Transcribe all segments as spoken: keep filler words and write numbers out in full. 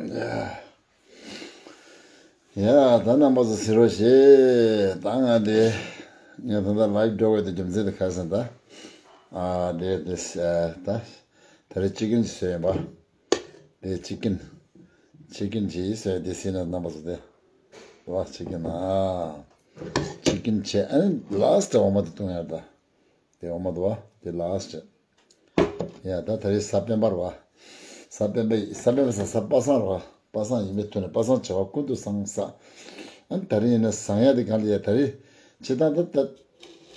ཡ། ཡ། ད་རྣམ་པ་ཚོ་གཟིགས་རོགས་བྱེད། ད་ང་དེ། ངས་ད་ལྟ་ལའིབ་འགྲོ་བའི་དེ་རྒྱུ་མཚན་དེ་ག་རེ་ཟེར་ན་ད། ཨ་དེ་དེ་ཨ་ད། ད་རེས་ཅི་ཀིན་ཅིག་བཟོས་ཡིན་པ། དེ་ཅི་ཀིན། ཅི་ཀིན་ཅིག་བཟོས་དེ་ཟིན་ན་རྣམ་པ་ཚོ་དེ། བ་ཅི་ཀིན་ཨ། ཅི་ཀིན་བྱས་ཨ་ནི་ལ་སི་ཊི་འོ་མ་དེ་བཏུང་ཡ་ད། དེ་འོ་མ་དེ་བ་དེ་ལ་སི་ཊི། ཡ་ད་ད་རེས་གཟའ་སྤེན་པ་རེད་བ། གཟའ་སྤེན་པ་གཟའ་སྤེན་པ་ཟེར་གཟའ་པ་སངས་རེད་བ། པ་སངས་ཡིན་པའི་དུས་ནས་པ་སངས་བྱ་བ་ཀུན་ཏུ་བཟང་ས། ཨ་ནི་ད་རེས་ཡིན་ན་བཟང་ཡ་དེ་གང་ལ་ཡ་ད་རེས་ཕྱི་ཐང་ད་ད།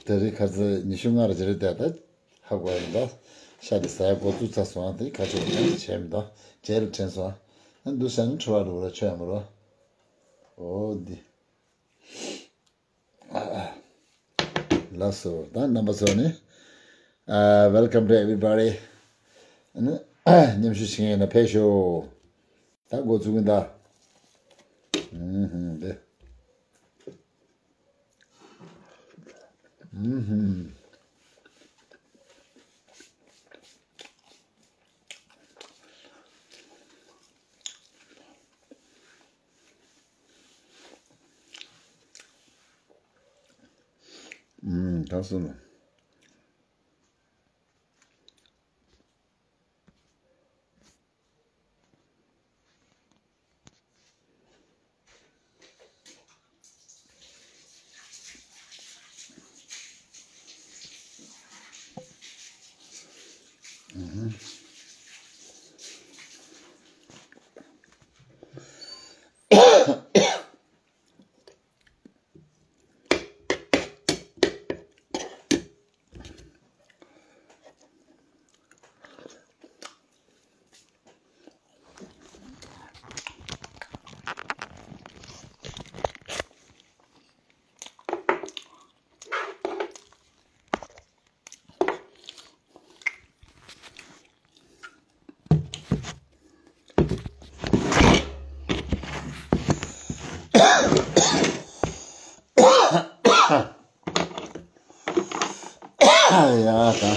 ད་རེས་ཁ་ཚ་ཉི་ཤུ་ལྔ་རེ་ཅི་རེད་དེ་ད། ཧ་གོ་ཡ་ཡིན་ད། ཤ་དེ་ཟ་ཡ་འགོ་བཙུགས་ཚར་སོང་ཨ་དེ་ཁ་ཆེ་བ་ཡང་བྱས་མི་ད། རྗེས་ལ་དྲན་སོང་ཨ། ཨ་འདུག་ས་ནི་ཁྲོ་བ་འགྲོ་བ་ལ་ཆོ་ཡ་མ་རོ། འོ་འདི། ལགས་སོ། ད་རྣམ་པ་ཚོ་ནི། ཨ། Welcome to everybody. ཨ་ནི་མཉམ་ཞུགས་བྱེད་མཁན་ཡིན་ན་ཕེབས་ཤོག་ད་འགོ་ཚུགས་ཀྱི་ད། ཨུམ་ཧུམ་དེ། ཨུམ་ཧུམ། ཨུམ། ད་སོང་ལ། ཡ་ད།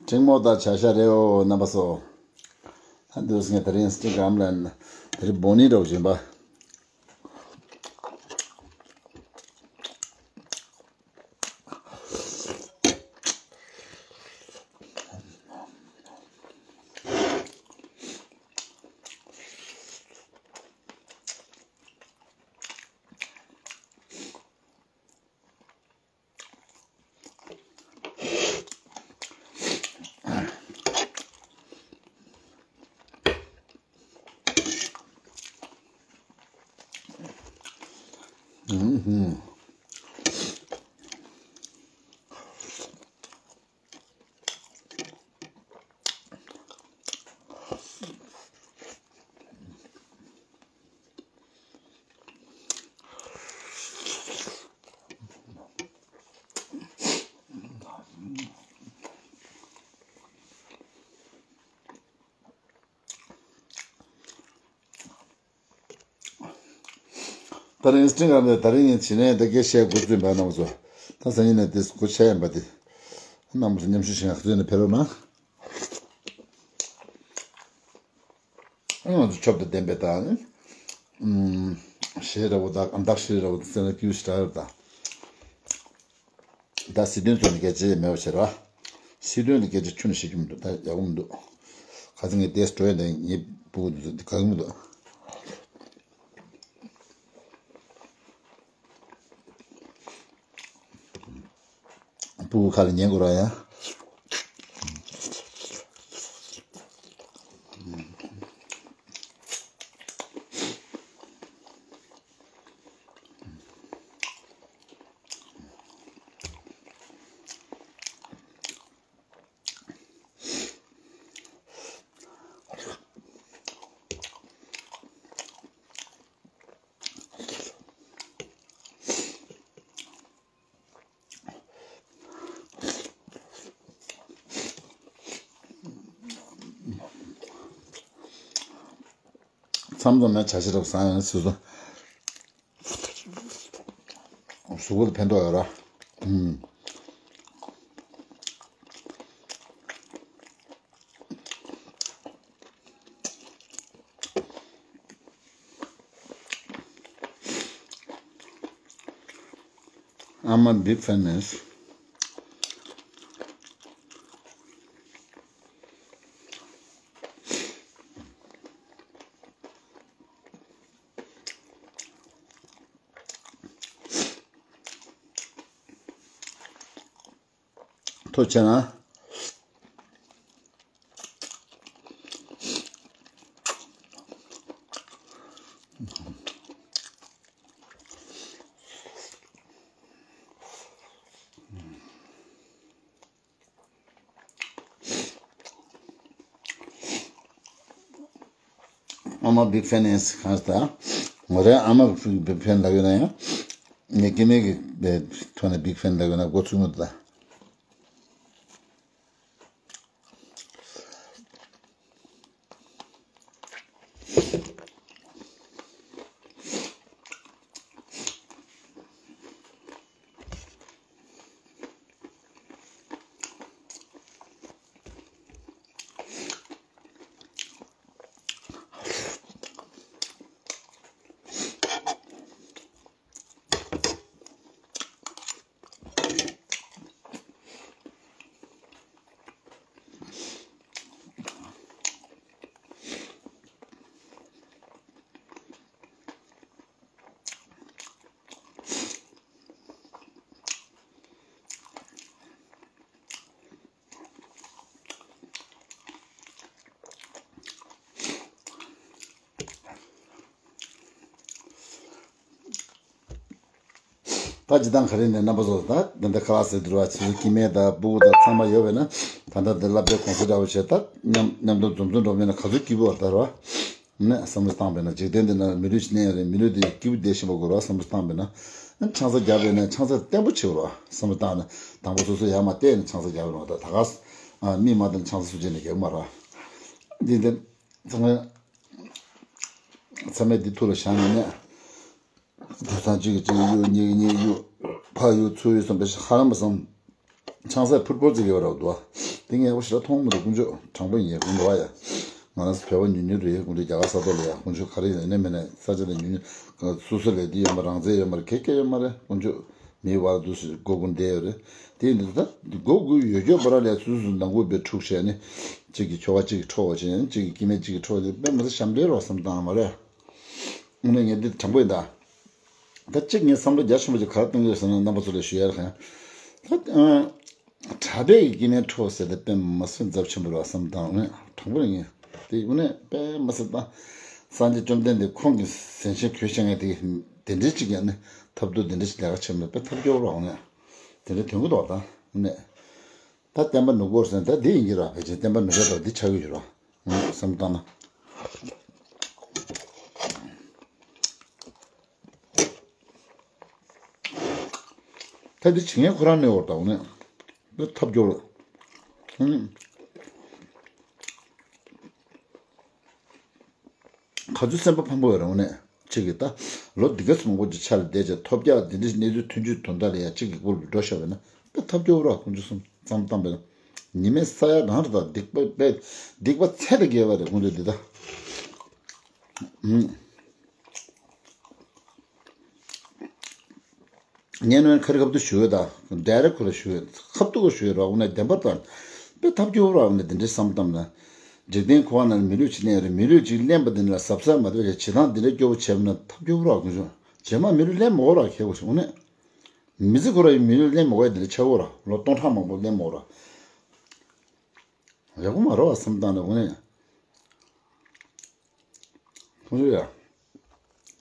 ཁྲིག་མོ་དང་བྱ་ཤ་རེད་འོ་རྣམ་པ་ཚོ། ད་འདུག་སེ་ངས་དེ་རིང་ཨིན་སི་ཊ་གྷ་རམ་ལ་དེ་རིང་བོ་ནི་འདྲ་བོ་བྱིན་པ། ད་རིང་ཨིན་སི་ཊ་གྷ་རམ་ལ་དེ་རིང་ངས་བྱིན་ནས་ད་གས་བཤད་འགོ་བཙུགས་པ་རྣམ་པ་ཚོ། ད་སང་ཉིན་ནས་དེ་འགོ་བྱས་ཡིན་པ་དེ། རྣམ་པ་ཚོ་མཉམ་ཞུགས་བྱེད་མཁན་ག་ཚོད་ནས་ཕེབས་རོགས་གནང་། ང་ཚོ་ཆོབ་དང་ལྡན་པའི་དང་། ཨུམ། གཞས་འདྲ་བོ་དང་ཨམ་ཐག་ཤེས་རབ་དང་སེམས་ལ་སྐྱིད་ཤ་འདྲ་བོ་དང་། ད་སྲིད་དོན་ཚོ་ནི་སྐད་ཆ་མེད་པ་བྱེད་ར། སྲིད་དོན་ལ་སྐད་ཆ་ཁྱོན་ནས་བཤད་རྒྱུ་མི་འདུག་ད་ཡག་པོ་མི་འདུག་ཁ་སང་ངས་དེ་སྤྲོ་ཡ་ནས་ངས་སྤུ་གུ་འདུག་ད་གང་མི་འདུག་སྤུ་གུ་ཁ་ལ་ཉན་དགོས་ར་ཡ། མཚམས་མཚམས་ན་བྱ་ཤ་རབ་བཟང་ཡང་སོ་སོ་གཟུགས་པོ་ལ་ཕན་ཐོགས་ཡོད་ར། ཨུམ། I'm a big fan is. ཐུགས་རྗེ་གནང་། I'm a big fan is གང་ལྟར། ང་རང་I'm a big fan ལབ་ཡོད་ན་ཡང་། ངས་སྐྱེ་དམན་གྱི་ཐོག་ནས་big fan ལབ་ཡོད་ན་མགོ་ཚོས་མི་འདུག་ད། ད་སྤྱིར་བཏང་ག་རེ་ནས་རྣམ་པ་ཚོ་ད་འདི་འདྲ་ཁ་ལག་ཟེར་དུས་ར་ཆེ་སྐྱེ་དམན་དང་སྤུ་གུ་དང་ཚང་མ་ཡོད་པས་ན། ད་ལྟ་འདི་བསླབ་གྲྭའི་གུང་སེང་འདྲ་བོ་བྱས་ད་མཉམ་མཉམ་དུ་འཛོམས་འཛོམས་འགྲོ་མེད་ན་ག་ཚོད་སྐྱིད་པོ་བ་ད་ར། ནས་བསམ་བློ་བཏང་བས་ན་འཇིག་རྟེན་འདི་ན་མི་ལུས་ཤིག་གནས་ཡ་རེད། མི་ལུས་འདི་སྐྱིད་པོ་བསྡད་བཞིན་པ་དགོས་ར་བསམ་བློ་བཏང་བས་ན། ཆང་ས་བརྒྱབ་པས་ན་ཆང་ས་བརྟན་པོ་བྱེད་དགོས་ར་བསམ་བློ་བཏང་ན། དང་པོ་སོ་སོ་ཡར་མར་བལྟས་ནས་ཆང་ས་བརྒྱབ་རོགས། ད་ད་ག་ས་མི་མ་བསྟེན་ཆང་ས་སུ་བྱས་ནས་རྒྱག་མ་ར། འདི་འདི་ཚང་མ་ཚང་མས་འདི་ཐུགས་ལ་བཞག་ནས་ནས། དུད་ཚང་གཅིག་གིས་གཅིག་གཡུག་གཉིས་ཀྱིས་གཉིས་གཡུག་ཕར་གཡུག་ཚུར་གཡུག་བསམ་པའི་ཧ་རམ་པ་བསམ། ཆང་ས་ཕུར་ཕུར་ཙིག་ཡོད་ར་འདུག་དེ་ངས་འོ་ཞེ་དྲག་མཐོང་མི་འདུག་དཀོན་མཆོག་དྲང་པོ་ཡིན་ཡ་དགོངས་དག་ཡ། ང་རང་ཚོ་བོད་པ་ཉུང་ཉུང་རེད། དཀོན་མཆོག་རྒྱ་གར་ས་ཐོག་ལ་ཡ་དཀོན་མཆོག་ག་རེ་ཡིན་ནའི་མིན་ནའི་ས་ཆ་ལ་ཉུང་ཉུང་སོ་སོ་ལས་དེ་ཡོད་མ་རང་བཙན་ཡོད་མ་རེད། གེ་གེ་ཡོད་མ་རེད། དཀོན་མཆོག་མིའི་བར་དུ་སྒོ་ཀུན་བསྡད་ཡོད་རེད། དེ་ཡིན་དུས་ད་སྒོ་ཀུན་ཡོད་སྐྱོ་པ་ར་ལས་སུ་སུ་ནང་ཁུལ་པའི་འཁྲུག་བྱས་ནས་གཅིག་གིས་ཁྱོ་ག་གཅིག་གིས་འཕྲོག་བྱས་ནས་གཅིག་གིས་སྐྱེ་དམན་གཅིག་གིས་འཕྲོག་བྱས་དཔེ་མི་སྲིད་ཞབས་འདྲེན་རོགས་བསམ་བཏང་མ་རེད། དངོས་གནས་ངས་འདི་དྲང་པོ་ཡིན་ད། ད་གཅིག་ངས་བསམ་བློ་རྒྱ་ཆེན་པོ་ཅིག་ག་རེ་གཏོང་གི་ཡོད་ཟེར་ན་རྣམ་པ་ཚོ་ལ་ཞུ་ཡ་རེད་ཁ། ད་ཨ། གྲྭ་པས་ཀྱི་སྐྱེ་དམན་འཕྲོག་ཟེར་ཏེ་དཔེ་མི་སྲིད་ཚབས་ཆེན་པོ་རེད་བསམ་བཏང་ནས་དྲང་པོ་ཡིན། དེ་དངོས་གནས་དཔེ་མི་སྲིད་ད། སངས་རྒྱས་བཅོམ་ལྡན་འདས་ཁོང་གི་ཟིན་བྲིས་གོ་བྱ་ངས་དེ་དེ་འདྲའི་ཅིག་ཡང་ནི་ཐབས་སྡུག་དེ་འདྲའི་ཅིག་ལས་ཀ་བྱེད་མེད་དཔེ་ཐབས་སྐྱོ་བོ་རང་ནས་དེ་འདྲའི་དོན་གྱི་འདུག་ད་དངོས་གནས། ད་བསྟན་པ་ནོར་བུར་ཟེར་ད་འདི་ཡིན་གྱི་ར། ཕལ་ཆེར་བསྟན་པ་ནོར་བུ་དང་འདི་ཆགས་ཀྱི་ཡོད་ར། ངོ་བསམ་བཏང་ན། ད་འདི་བྱེད་མཁན་ཁོ་རང་ནས་འོར་དང་ནས་འདི་ཐབས་སྐྱོ་ར། ག་ཚོད་སེམས་པ་ཕམ་པོ་ཡོད་རེད་དངོས་གནས། གཅིག་གིས་ད་ལོ་འདི་ག་ཙམ་མང་པོ་ཅིག་ཆ་ལ་བསྡད་བྱས་ཐོབ་རྒྱག་འདི་འདྲའི་གནས་ཚུལ་ཐོན་རྒྱུའི་དོན་དག་ལ་ཡང་གཅིག་གི་སྐོར་ལ་འགྲོ་ཤོག་པས་ན་དཔེ་ཐབས་སྐྱོ་བོ་ར་ཁོང་ཚོ་གསུམ་བསམ་བཏང་པས་ན། ཉི་མའི་ས་ཡ་གང་རེད་ད་སྡིག་པ་དཔེ་སྡིག་པ་ཚད་དང་བརྒལ་བ་རེད་ཁོང་ཚོ་འདི་ད། ངས་ནོན་ཁ་རི་ཁ་ཐུག་ཞུ་ཡོད་ད། ཌའི་རེག་ཁོ་ལ་ཞུ་ཡོད། ཁ་ཐུག་ཞུ་ཡོད་ར། འོ་ན་བདེན་པར་དང་། དཔེ་ཐབས་སྐྱོ་བོ་ར། འོ་ན་དེ་འདྲའི་བསམ་བཏང་ན། འཇིག་རྟེན་འཁོར་བ་ན་མི་ལུས་ཅིག་གནས་རེད། མི་ལུས་ཅིག་ལེན་པ་དེ་ནི་ལ་གཟབ་གཟབ་མ་བྱས་བྱེད་སྟངས་དེ་འདྲ་སྐྱོ་བོ་བྱས་པ་ན་ཐབས་སྐྱོ་བོ་ར་དགོས་བྱུང་། རྗེས་མ་མི་ལུས་ལེན་མ་དགོས་ར་ཁེ་དགོས་བྱུང་། འོ་ན། མི་ཚེ་ཁོ་ར་ཡི་མི་ལུས་ལེན་མ་དགོས་དེ་འདྲ་ཆགས་ཡོད་ར། ལོ་སྟོང་ཕྲག་མང་པོ་ལེན་མ་དགོས་ར། ཡག་པོ་མ་རེད་བ་བསམ་བཏང་ན་འོ་ན། ཁོང་ཚོ་ཡ།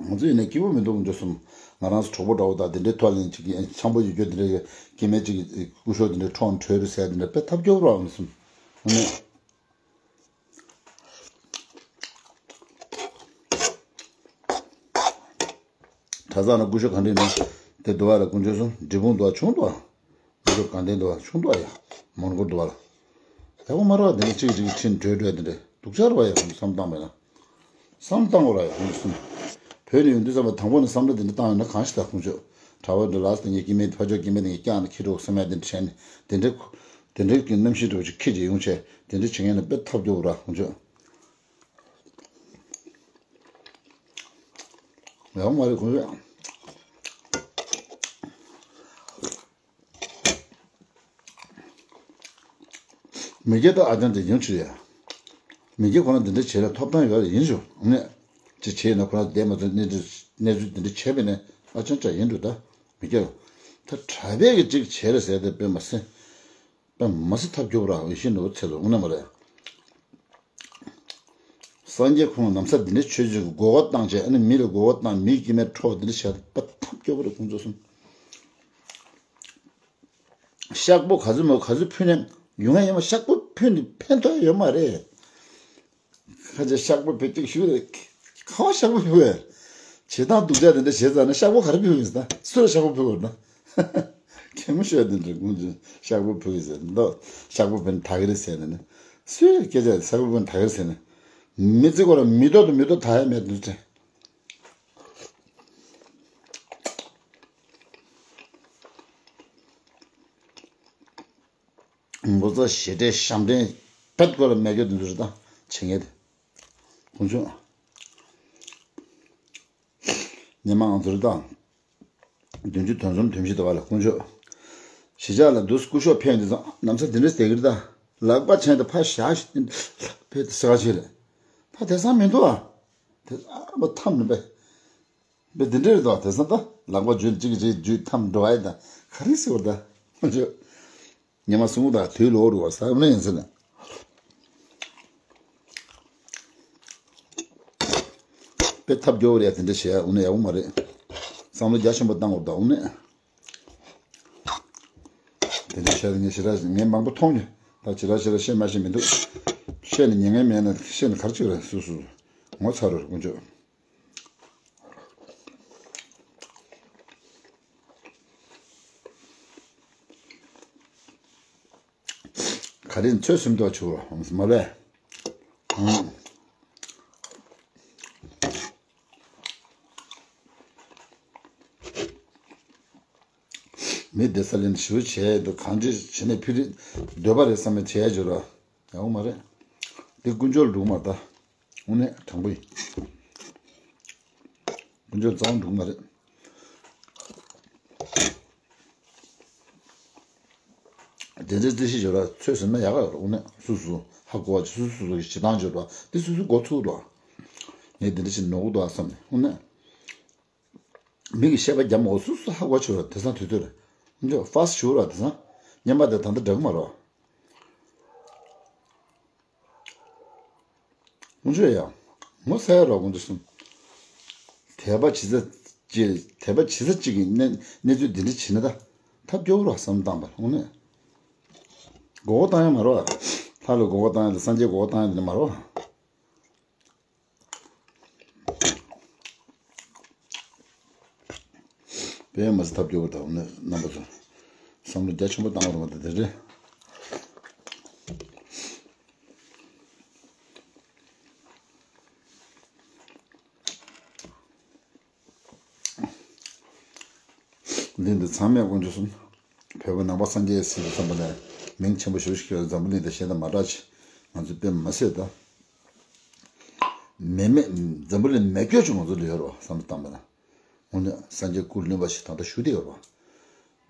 ང་ཚོ་ཡིན་ན་སྐྱིད་པོ་མི་འདུག་འདུག་གསུམ། ང་རང་ཚོ་གྲོགས་པོ་འདྲ་བོ་དང་དེ་འདྲའི་ཐོག་ལ་ཡིན་ཅིག་གི་འཆམ་པོ་ཡོད་རྒྱུ་དེ་འདྲའི་སྐྱེ་དམན་ཅིག་གི་སྐུ་ཞབས་དེ་འདྲའི་འཕྲོག་བྲོས་རེད་ཟེར་དེ་འདྲ་དཔེ་ཐབས་སྐྱོ་བོ་རང་གསུམ། གྲྭ་ཚང་ལ་སྐུ་ཞབས་ག་འདྲ་ཡིན་ན་དེ་འདུག་བ་ལ་དཀོན་མཆོག་གསུམ་འབྲས་སྤུངས་འདུག་བ་ཆུང་འདུག་བ། འདི་ཚོ་གང་དེ་འདུག་བ་ཆུང་འདུག་ཡ། མོན་གྷོ་འདུག་བ་ལ། ཡག་པོ་མ་རེད་བ་དེ་ནས་གཅིག་གཅིག་ཁྲིན་བྲོས་བྲོས་དེ་འདྲས་སྡུག་ཅག་རེད་བ་ཡ། ཁོང་ཚོ་བསམ་བཏང་བས་ན། བསམ་བཏང་དགོས་ར་ཡ་ཁོང་ཚོ་གསུམ། བོད་ནས་ཡོང་དུས་ཙམ་པ་དང་པོ་ནས་བསམ་བློ་དེ་འདྲ་བཏང་ཡོད་ན་གང་ཞིག་ད་ཁོང་ཚོ། གྲྭ་བ་འདྲ་ལགས་དེ་ངས་སྐྱེ་དམན་ཕ་ཕྱོགས་སྐྱེ་དམན་དེ་ངས་བསྐྱངས་ནས་ཁྱེར་འགྲོ་བསམ་ཡ་དེ་འདྲ་བྱས་ནས་དེ་འདྲས་དེ་འདྲས་ཀྱི་རྣམ་ཤེས་འདྲ་བོ་ཅིག་ཁྱེར་བྱས་ཡོང་བྱས་དེ་འདྲས་བྱེད་མཁན་ལ་དཔེ་ཐབས་སྐྱོ་བོ་ར་ཁོང་ཚོ། ཡག་མ་རེད་ཁོང་ཚོས། མི་སྐྱ་དང་ཨ་ཅང་དེ་ཡིན་ཆུ་ཡ། མི་སྐྱ་ཁོ་ན་འདི་འདྲ་བྱེད་ལ་ཐོབ་ཐང་ཡོད་ཡིན་ཞུ་ནས། ཅི་བྱས་ན་ཁོ་རང་བསྡད་མ་ཐུབ། གནས་ཚུལ་གནས་ཚུལ་འདི་འདྲ་བྱས་པས་ནས་ཨ་ཅང་ཅག་ཡིན་འགྲོ་ད། མི་སྐྱ་ད་གྲྭ་པས་གི་ཅིག་བྱས་རེད་ཟེར་ཏེ་དཔེ་མ་སྲིད། དཔེ་མ་སྲིད་ཐབས་སྐྱོ་བོ་ར་འོས་ཤིང་འདུག་ཚེ་ལོ་དངོས་གནས་མ་རེད། སངས་རྒྱས་ཁོང་ལམ་སང་འདི་འདྲ་ཆོས་ཅིག་གི་མགོ་སྐོར་བཏང་བྱས། ཨ་ནི་མི་ལ་མགོ་སྐོར་བཏང་། མིའི་སྐྱེ་དམན་ཁྲོ་བ་འདི་འདྲ་བྱས་པ་ཐབས་སྐྱོ་བོ་རེད་ཁོང་ཚོ་གསུམ། ཤག་པོ་ག་ཚོད་མོ་ག་ཚོད་ཕུལ་ནས་ཡོང་ཡ་ཡིན་པ། ཤག་པོ་ཕུལ་ནས་ཕན་ཐོགས་ཡོད་མ་རེད། ཁ་ཅིག་ཤག་པོ་བེད་སྤྱོད་ཞུ་རེད། ཁ་བ་ཤག་པོ་ཕུལ་བས། བྱེད་སྟངས་སྡུག་ཅག་དེ་འདྲ་བྱས་ཙང་ན་ཤག་པོ་ག་རེ་ཕུལ་ཡིན་ཟེར་ན། སུ་ལ་ཤག་པོ་ཕུལ་བར་ན། མཁན་མོ་ཤོད་དེ་འདྲ་ཁོང་ཚོས་ཤག་པོ་ཕུལ་ཡིན་ཟེར་འདུག་ཤག་པོ་ཕུལ་ནས་ད་གི་རེད་ཟེར་ནས་ནི། སུས་སྐད་ཆ་ཤག་པོ་ཕུལ་ནས་ད་གི་རེད་ཟེར་ནས། མི་ཚེ་ཁོ་རང་མི་ཐོག་ཏུ་མི་ཐོག་ད་ཡ་མེད་དུ་དྲན། འབུ་ཚ་ཞེ་འདྲེ་ཞམ་འདྲེ་བེད་ཀོ་ལ་མེད་རྒྱུ་དུ་འདུར་དང་བྱེད་ངེས་དེ། ཁོང་ཚོ་ཉི་མ་ང་ཚོར་དང་། བདུན་ཅུ་དོན་གསུམ་དོན་བཞི་དུ་བ་ལ་ཁོང་ཚོ་གཞིས་ཆགས་ལ་འདུག་སྐུ་ཞབས་ཕེབས་འདི་ཚང་ནམ་ས་འདི་འདྲ་བསྡད་ཀྱི་རེད་ད། ལག་པ་བྱས་ཏེ་ཕར་བཞག་ཕེབས་ཏེ་ཟེར་བ་ཞིག་རེད། ད་དེང་སང་མི་འདུག་ཨ། དེ་ཨ་མ་ཐམ་ནི་པས། དཔེ་འདི་འདྲ་རེད་དོ། དེང་སང་ད་ལག་པ་འཇུས་གཅིག་གིས་གཅིག་འཇུས་ཐམ་འགྲོ་བ་ཡིན་ད། ག་རེ་ཟེར་བ་ད། ཉི་མ་གསུམ་དང་དུས་ལོག་རུ་བ་ཟ་མ་ཡིན་ཟེར་ན། དཔེ་ཐབས་སྐྱོ་བོ་རེད། དེ་འདྲ་བྱས་འོ་ན་ཡག་པོ་མ་རེད། བསམ་བློ་རྒྱ་ཆེན་པོ་བཏང་དགོས་ད་འོ་ན། དེ་འདྲ་བྱས་ངས་ཞེ་དྲག་ངས་མང་པོ་མཐོང་ནས་ད་ཇི་ལྟར་ཞེ་དྲག་བཤད་མ་ཤེས་མི་འདུག་བཤད་ནས་ཉན་མཁན་མེད་ན་བཤད་ནས་ག་རེ་བྱེད་རེད། སུ་སུ་ངོ་ཚ་རུ་དཀོན་མཆོག་ག་རེ་ཚོད་སེམས་ཐོག་ཆུ་བ་མ་ལས། མི་བདེ་ས་ལེན་ཞུ་བྱས་འདུག་གང་ཅི་བྱས་ནས་ཕི་རི་འདོད་པ་རེད་བསམ་ནས་བྱས་འཇོར་བ་ཡག་པོ་མ་རེད། འདི་དཀོན་མཆོག་ལ་འགྲོ་གི་མ་རེད་ད། དངོས་གནས་དྲང་པོ་ཡིན། དཀོན་མཆོག་རྩ་བ་འགྲོ་གི་མ་རེད། དེ་འདྲའི་རྩིས་གཞི་བརྗོད་ར་ཚོད་ཟིན་ན་ཡག་ག་ཡོད་རེད། དངོས་གནས་སུ་སུ་ཧ་གོ་བ་སུ་སུ་སུ་གི་བྱེད་སྟངས་བརྗོད་ར་དེ་སུ་སུ་མགོ་ཚུགས་ར། ངས་དེ་འདྲ་ཞིག་ནོར་གི་འདུག་ཨ་བསམ་ནས་དངོས་གནས། མི་གི་བཤད་པ་རྒྱབ་མ་འོ་སུ་སུ་ཧ་གོ་ཆོག་ར་དེ་སང་དུས་ཚོད་ར། འདི་ཧྥ་སི་ཆུ་ར་དེ་སང་ཉན་པ་དེ་ད་ལྟ་འདྲ་གི་མ་རོ། ཁོང་ཚོས་ཡང་ངོ་ཚ་ཡ་རོ་ཁོང་ཚོ་གསུམ། དད་པ་བྱེད་ས་ཅི་དད་པ་བྱེད་ས་གཅིག་གི་གནས་གནས་ཚུལ་འདི་འདྲ་བྱེད་ན་ད་ཐབས་སྐྱོ་བོ་རོ་བསམ་བཏང་པ་ལ་དངོས་གནས། མགོ་སྐོར་བཏང་ཡ་མ་རོ། ལྷ་ལ་མགོ་སྐོར་བཏང་ཡ་དང་སངས་རྒྱས་མགོ་སྐོར་བཏང་ཡ་འདི་འདྲ་མ་རོ། དཔེ་མ་སྲིད་ཐབས་སྐྱོ་བོ་དང་ནི་རྣམ་པ་ཚོ་བསམ་བློ་རྒྱ་ཆེན་པོ་བཏང་བ་རེད་མ་གཏོགས་དེ་རེད། འདི་འདི་ཚང་མས་དཀོན་མཆོག་གསུམ། བོད་པ་ནང་པ་སངས་རྒྱས་ཟེར་བའི་བསམ་པ་ལས་མིང་ཆེན་པོ་ཞུ་ཞིག་ཡོད། འཛམ་བུ་གླིང་དང་གཞན་དང་མ་འདྲ་ཅིག་ང་ཚོ་དཔེ་མ་སྲིད་ད། མེ་མེ་འཛམ་བུ་གླིང་མེ་སྐྱོ་ཅིག་ང་ཚོ་ལ་ཡོད་རེད་བ་བསམ་བཏང་པ་ན། འོ་ན་སངས་རྒྱས་སྐུ་ལུས་པ་ཞིག་ད་ལྟ་བཞུགས་བསྡད་ཡོད་རེད་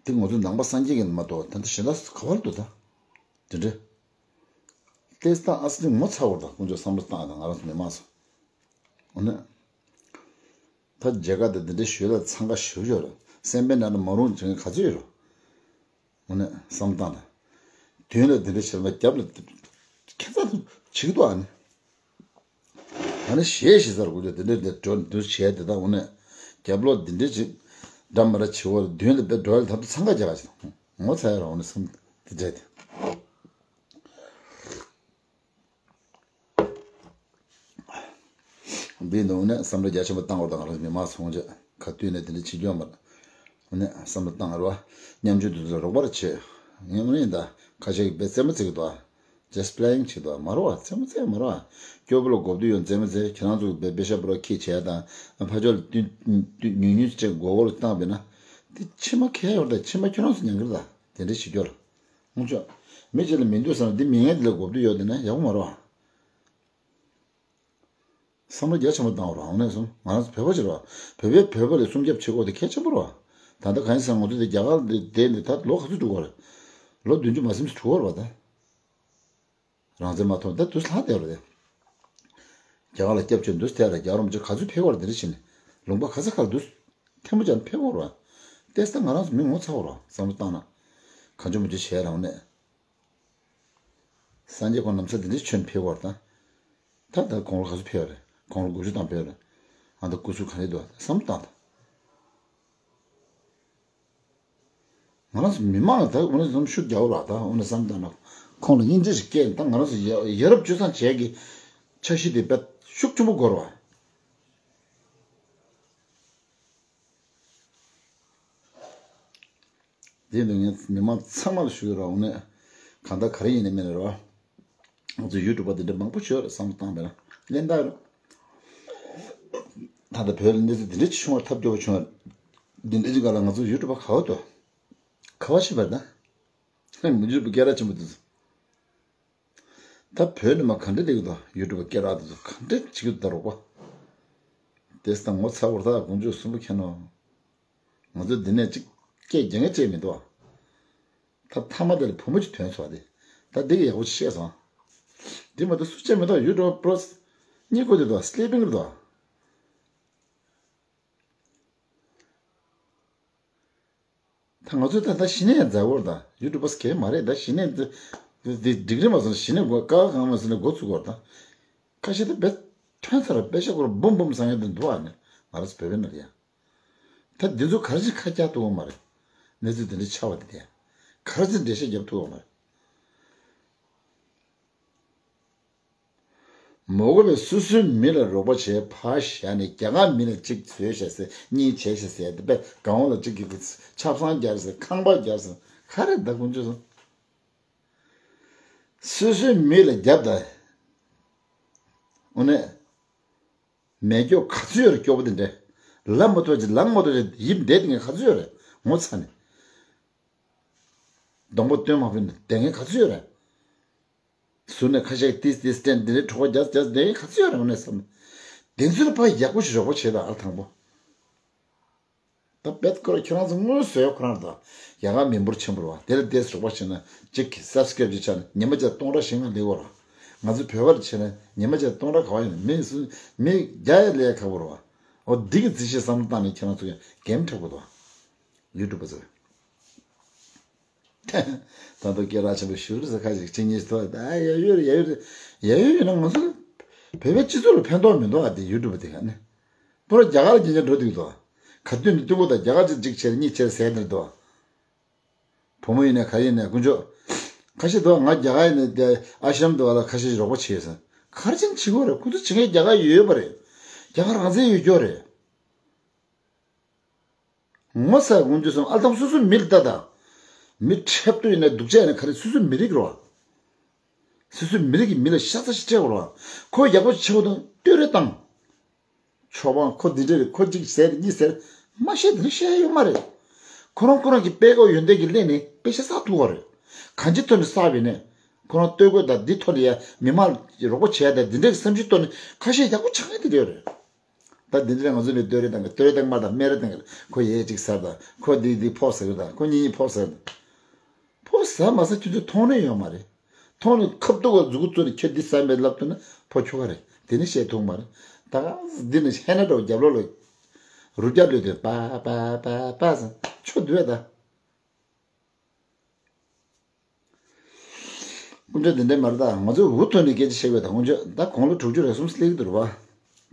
བ། དེ་ང་ཚོ་ནང་པ་སངས་རྒྱས་ཀྱི་མ་གཏོགས་ད་ལྟ་གཞན་དག་ག་བར་འདུག་ད། དེ་འདྲ། ལྟས་སྟངས་ཨ་སི་ནི་ངོ་ཚ་བོར་དང་དཀོན་མཆོག་བསམ་བློ་བཏང་དང་ང་རང་ཚོ་མི་མང་སོ། འོ་ན། ད་མཇལ་ཁ་དང་འདི་འདྲའི་ཞུས་ལ་འཚང་ཁ་ཞུ་ཡོད་རེད། སེམས་པའི་ནང་ལ་མ་རུང་བྱུང་ག་ཚོད་ཡོད་རེད། འོ་ན་བསམ་བཏང་དང་། དོན་ལ་འདི་འདྲ་བྱེད་ལ་རྒྱབ་ལ་ཁྱད་མཚར་བྱེད་ཀྱི་འདུག་ཨ་ནི། ཨ་ནི་ཞེས་ཞེས་ཚར་དགོས་ཀྱི་འདི་འདྲ་འདི་འགྲོ་འདུ་བྱས་དེ་དག་འོ་ན་རྒྱབ་ལོག་འདི་འདྲ་ཅིག་འདྲ་མ་འདྲ་བྱེད་བར་མདུན་ལ་དཔེ་འགྲོ་ལ་ཐབས་དུ་འཚང་ཁ་རྒྱག་ག་ཅིག་ངོ་ཚ་ཡ་ར་འོ་ན་བསམ་འདི་འདྲ་དེ། འདི་ནང་ནས་བསམ་བློ་རྒྱ་ཆེན་པོ་བཏང་བ་དང་ང་རང་མི་མང་ཚོང་ཆེ་ཁ་བཏུད་ནས་དེ་འདྲ་བྱེད་རྒྱུ་མ་རེད། འོ་ནས་བསམ་བློ་བཏང་རོགས། མཉམ་སྤྱོད་དུ་ཚོ་རོགས་པར་བྱེད། ངས་འོ་ནས་ད་ཁ་ཤས་ཀྱི་དཔེ་རྩེད་མོ་རྩེ་གི་འདུག Just playing་བྱེད་འདུག་མ་རོགས་རྩེད་མོ་རྩེ་མ་རོགས། སྐྱོ་པོ་ལ་གོ་བསྡུ་ཡོང་རྩེད་མོ་རྩེ་ཁྱེད་རང་ཚོ་གི་དཔེ་དཔེ་ཤ་པོ་ར་ཁྱི་བྱས་དང་ཕ་ཕྱོགས་ལ་བསྟུན་བསྟུན་ཉུང་ཉུང་བྱས་མགོ་བོ་ལ་བཏང་བས་ན་དེ་ཕྱི་མ་ཁས་ཡོད་ད་ཕྱི་མ་ཁྱོད་རང་ཚོ་ཉན་གི་རེད་ད་དེ་འདྲ་བྱེད་རྒྱུ་རེད། ངོ་ཅོག་མི་གཅིག་ལ་མི་འདུག་བསམ་ན་འདི་མི་ངན་འདི་ལ་གོ་བསྡུར་ཡོད་དེ་ན་ཡག་པོ་མ་རེད་བ། བསམ་བློ་རྒྱ་ཆེན་པོ་བཏང་བ་རེད་བ། ངས་སོང་ང་རང་ཚོ་བོད་པ་ཅིག་རེད་བ། བོད་པས་བོད་པ་ལ་སྲུང་སྐྱོབ་བྱེད་དགོས་དེ་གལ་ཆེན་པོ་རེད་བ། ད་ལྟ་གང་ཡིན་ཟེར་ན་ང་ཚོ་འདི་རྒྱ་གར་འདི་བསྡད་འདི་ད་ལོ་ག་ཚོད་འགྲོ་གི་རེད། ལོ་བདུན་ཅུ་མ་ཟིན་ཙམ་འགྲོ་གི་རེད་བ་ད། རང་བཙན་མ་ཐོབ་ད་དུས་ལྷག་བསྡད་རེད། རྒྱ་གར་ལ་སྐྱབས་བཅོལ་འདུག་དེ་ལ་རྒྱ་གར་མི་ཚོ་ག་ཚོད་ཕེབས་པ་རེད། འདི་འདྲ་བྱས་ནས་ལུང་པ་ག་ས་ག་ལ་འདུག་ཐེངས་པོ་ཅིག་ཕེབས་པ་རེད། བལྟས་ད་ང་རང་ཚོ་མི་ངོ་ཚ་བ་རེད། བསམ་བློ་བཏང་ན་གང་བྱུང་མི་བྱུང་བྱས་རང་ནས། སངས་རྒྱས་ཁོང་ནམ་ས་འདི་འདྲའི་ཆོས་ཕེབས་པར་དང་། ད་ད་དགུང་ལོ་ག་ཚོད་ཕེབས་རེད། དགུང་ལོ་དགུ་བཅུ་ཐམ་ཕེབས་རེད། ཨ་ད་སྐུ་གཟུགས་ག་རེ་འདུག་བསམ་བཏང་དང་། ང་རང་ཚོ་མི་མང་ལ་ད་འོ་ན་བསམ་ཤུགས་རྒྱག་ར་ད་འོ་ན་བསམ་བཏང་ན་ཁོང་ལ་སྙིང་རྗེ་ཞིག་སྐྱེས་ད་ང་རང་ཚོ་ཡ་ཡ་རབས་སྤྱོད་བཟང་བྱས་ཀྱི་འཆར་གཞི་དེ་དཔེ་ཤུགས་ཆེན་པོ་འགོར་བ། དེ་ནི་ངས་མི་མང་ཚང་མ་ལ་ཞུ་གི་རེད། འོ་ན་གང་ལྟར་ག་རེ་ཡིན་ནའི་མིན་ནའི་རེད་བ། ང་ཚོ་ཡུ་ཊུབ་པ་དེ་འདྲ་མང་པོ་ཡོད་རེད་བསམ་བློ་བཏང་བས་ན་གླེན་རྟགས་རེད། ད་ལྟ་བོད་ལ་གནས་ཚུལ་འདི་འདྲ་ཅིག་བྱུང་བར་ཐབས་སྐྱོ་བོ་བྱུང་བ་རེད། འདི་འདྲ་ཅིག་ག་ལ་ང་ཚོ་ཡུ་ཊུབ་པ་ག་བ་འདུག་ག་བ་ཤེས་པར་ད། མི་ཡུ་ཊུབ་པ་སྐད་གྲགས་ཆེན་པོ་འདུག་ད་བོད་ནས་མ་ག་འདྲ་སླེབས་ཀྱི་འདུག་ཡུ་ཊུབ་པ་སྐད་གྲགས་འདི་ཚོ་ག་འདྲ་བྱེད་ཀྱི་འདུག་ད་རོགས་པ། དེ་སྟེང་ངོ་ཚ་བོར་ད་དགུང་ཆོས་གསུམ་པོ་ཁྱེར་ནོ། ང་ཚོ་འདི་ནས་ཅིག་སྐད་རྒྱག་མཁན་ཅིག་མི་འདུག་ད་མཐའ་མ་དེ་ལ་བུ་མོ་ཅིག་ཐོན་སོང་བ་དེ། ད་འདི་གི་ཡག་པོ་ཅིག་བཤད་སོང་། འདི་མ་གཏོགས་སུ་ཅིག་མི་འདུག་ཡུ་ཊུབ་པ་པོ་རོ་སི་གཉིད་ཁུག་དེ་འདུག་སི་ལི་པིང་རེད་འདུག་ད་ང་ཚོ་ད་ད་གཞི་ནས་མཛའ་བོར་ད་ཡུ་ཊུབ་པ་གལ་མ་རེད། ད་གཞི་ནས་འདི་འདི་སྒྲིག་རིམ་མ་སོང་གཞི་ནས་འགོ་ཀ་གང་མ་སོང་ནས་འགོ་ཚུགས་དགོས་རེད་ད། ཁ་ཤས་ད་བེད་ཐོན་ཚར་བེད་ཤ་སྐོར་འབུམ་འབུམ་བཟང་ཡོད་དེ་འདུག་ཨ་ནི་ང་རང་ཚོ་བོད་པའི་ནང་ལ་ཡ། ད་འདི་ཚོ་ག་རེ་བྱས་ཁ་རྒྱག་ཐུབ་ཀྱི་མ་རེད། གནས་ཚུལ་འདི་འདྲ་ཆགས་པ་དེ་དེ་ག་རེ་བྱས་འགྲེལ་བཤད་རྒྱབ་ཐུབ་ཀྱི་མ་རེད། མ་དགོས་པའི་སོ་སོའི་མི་ལ་རོགས་པ་བྱས་ཕར་བཞག་ནས་རྒྱ་གར་མི་ལ་གཅིག་བཟོས་བཞག་ཟེར་གཉིས་བྱས་བཞག་ཟེར་དེ་པས་གང་བ་ལ་གཅིག་གིས་ཆབ་གསང་རྒྱག་ཟེར་ཁང་པ་རྒྱག་ཟེར་ག་རེ་ད་དཀོན་མཆོག་གསུམ། སོ་སོའི་མི་ལ་རྒྱབ་ད། འོ་ནས། མེད་སྐྱོ་ག་ཚོད་ཡོད་རེད་སྐྱོ་པོ་དེ་འདྲ། ལབ་མ་ཐུབ་ཅིག་ལབ་མ་ཐུབ་ཅིག་ཡིབ་བསྡད་དེ་ངས་ག་ཚོད་ཡོད་རེད་ངོ་ཚ་ནས། གདོང་པ་སྟོན་མ་ཕོད་ནས་བསྡད་མཁན་ག་ཚོད་ཡོད་རེད། ཟུར་ནས་ཁ་ཤས་ཏིས་ཏིས་སྟན་དེ་འདྲའི་གྲོགས་པོ་རྒྱག་རྒྱག་བསྡད་མཁན་ག་ཚོད་ཡོད་རེད་ངོ་ནས་བསམ། དེ་ཚོ་ལ་ཕར་ཡག་པོ་ཞིག་རོགས་པ་བྱེད་དང་ཨ་དང་པོ། ད་བེད་ཁོ་ར་ཁྱོད་རང་ཚོ་དངོས་སུ་ཡོད་ཁོ་རང་དང་ཡ་ང་མི་འབོར་ཆེན་པོ་རེད་བ། དེ་ལ་བལྟས་རོགས་པ་བྱས་ན་གཅིག་གི་སབ་སི་ཀེ་རབ་ཅིག་ཆགས་ནས་ཉི་མ་བརྒྱ་སྟོང་ཕྲག་ཞིག་ང་ལེགས་བོ་རེད། ང་ཚོ་བོད་པ་ལ་བྱས་ན་ཉི་མ་བརྒྱ་སྟོང་ཕྲག་ག་བ་ཡིན་ན་མི་སུ་མི་བརྒྱ་ཡ་ལས་ཁག་པོ་རེད་བ། འོ་འདི་གི་རྩིས་བཤེར་བསམ་བློ་བཏང་ནས་ཁྱེད་རང་ཚོ་ཡང་གེམ་དྲག་པོ་འདུག་བ། ཡུ་ཊུབ་པ་ཚོ། ད་དུང་སྐད་གྲགས་ཆེན་པོ་ཞུ་རེད་ཟེར་ཁ་ཅིག་ཅིག་གཉིས་ཐོག་ད་ཡ་ཡོད་རེད་ཡ་ཡོད་རེད། ཡ་ཡོད་ཡོད་ན་ང་ཚོ་བོད་པའི་སྤྱི་ཚོགས་ལ་ཕན་ཐོགས་མི་འདུག་ཨ་དེ་ཡུ་ཊུབ་པ་དེ་ག་ནས། པུ་ར་རྒྱ་གར་རྒྱན་ཆ་འགྲོ་འདུག་དོ། ག་དུས་ནས་སྟོན་གོ་ད་རྒྱ་གར་ཅིག་གཅིག་བྱས་གཉིས་བྱས་ཟེར་འདིར་དོ། བུ་མོ་ཡིན་ནས་ག་ཡིན་ནས་དཀོན་མཆོག་ཁ་ཤས་དོ་ང་རྒྱ་གར་ཡིན་ནས་དེ་ཨ་ཤམ་དོ་ལ་ཁ་ཤས་རོགས་པ་བྱས་ཟེར། ག་རེ་བྱས་ནས་བྱེད་དགོས་རེད། ཁོ་ཚོ་བྱེད་མཁན་རྒྱ་གར་ཡོད་པ་རེད། རྒྱ་གར་རང་བཙན་ཡོད་སྐྱོ་རེད། ངོ་ཚ་དཀོན་མཆོག་གསུམ་ཨ་ལྟ་སོ་སོའི་མི་ལ་ལྟ་དང་། མི་འཁྲབ་སྟོན་ཡིན་ན་སྡུག་ཅག་ཡིན་ན་ག་རེ་སོ་སོའི་མི་རིགས་རེད་བ། སོ་སོའི་མི་རིགས་ཀྱི་མི་ལ་ཤ་ཚ་ཞིག་སྤྲད་དགོས་རེད་བ། ཁོ་ཡག་པོ་ཆེ་བོ་དང་བསྟོད་ར་བཏང་། ཆོག་པ་ཁོ་འདི་འདྲ་རེད། ཁོ་གཅིག་ཟེར་གཉིས་ཟེར་མ་བཤད་དེ་འདྲ་བཤད་ཡ་ཡོད་མ་རེད། ཁོ་རང་ཁོ་རང་གི་དཔེ་ཁོག་ཡོན་ཏན་གྱི་སླད་ནས་དཔེ་ཆ་བསགས་ཐུབ་པ་རེད། གང་ཅིའི་ཐོག་ནས་བསགས་པ་ཡིན་ནའི་ཁོ་རང་སྟོད་གོས་དང་འདི་ཐོག་ནས་ཡ་མི་མང་རོགས་པ་བྱས་དང་འདི་འདྲ་གི་བསམ་ཚུལ་ཐོག་ནས་ཁ་ཤས་ཡག་པོ་ཆགས་ཡ་དེ་འདྲ་རེད། ད་འདི་འདྲ་ང་ཚོ་ནས་བསྟོད་ར་བཏང་གི་བསྟོད་ར་བཏང་མ་དང་སྨད་ར་བཏང་གི་ཁོ་ཡས་གཅིག་ཟེར་དང་ཁོ་འདི་འདི་ཕོག་ཟེར་གི་དང་ཁོ་གཉིས་གཉིས་ཕོག་ཟེར་དང་། ཕོ་ཟ་མ་ཟ་ཁྱོད་ཚོས་མཐོང་ནས་ཡོད་མ་རེད། མཐོང་ནས་ཁབ་ཏུ་བ་མཛུ་གུ་བཙུགས་ནས་ཁྱོད་འདི་ཟ་མེད་ལབ་ཐུབ་ན་ཕོ་ཁྱོ་ག་རེད། དེ་ནི་བཤད་ཐུབ་མ་རེད། ད་ག་འདི་ནི་ཧེ་ན་འདྲ་བོ་རྒྱབ་ལོག་ལ་རུ་རྒྱབ་ལོས་དེ་པ་པ་པ་པ་ཟེར་ཁྱོད་འདི་བས་ད། དཀོན་མཆོག་འདི་འདྲའི་མ་རེད་ད། ང་ཚོས་འུ་ཐུག་ནས་སྐད་ཆ་བཤད་པའི་ད་དཀོན་མཆོག་ད་དགུང་ལོ་དྲུག་ཅུ་རེ་གསུམ་སླེབས་ཀྱི་འདུག་ར་བ།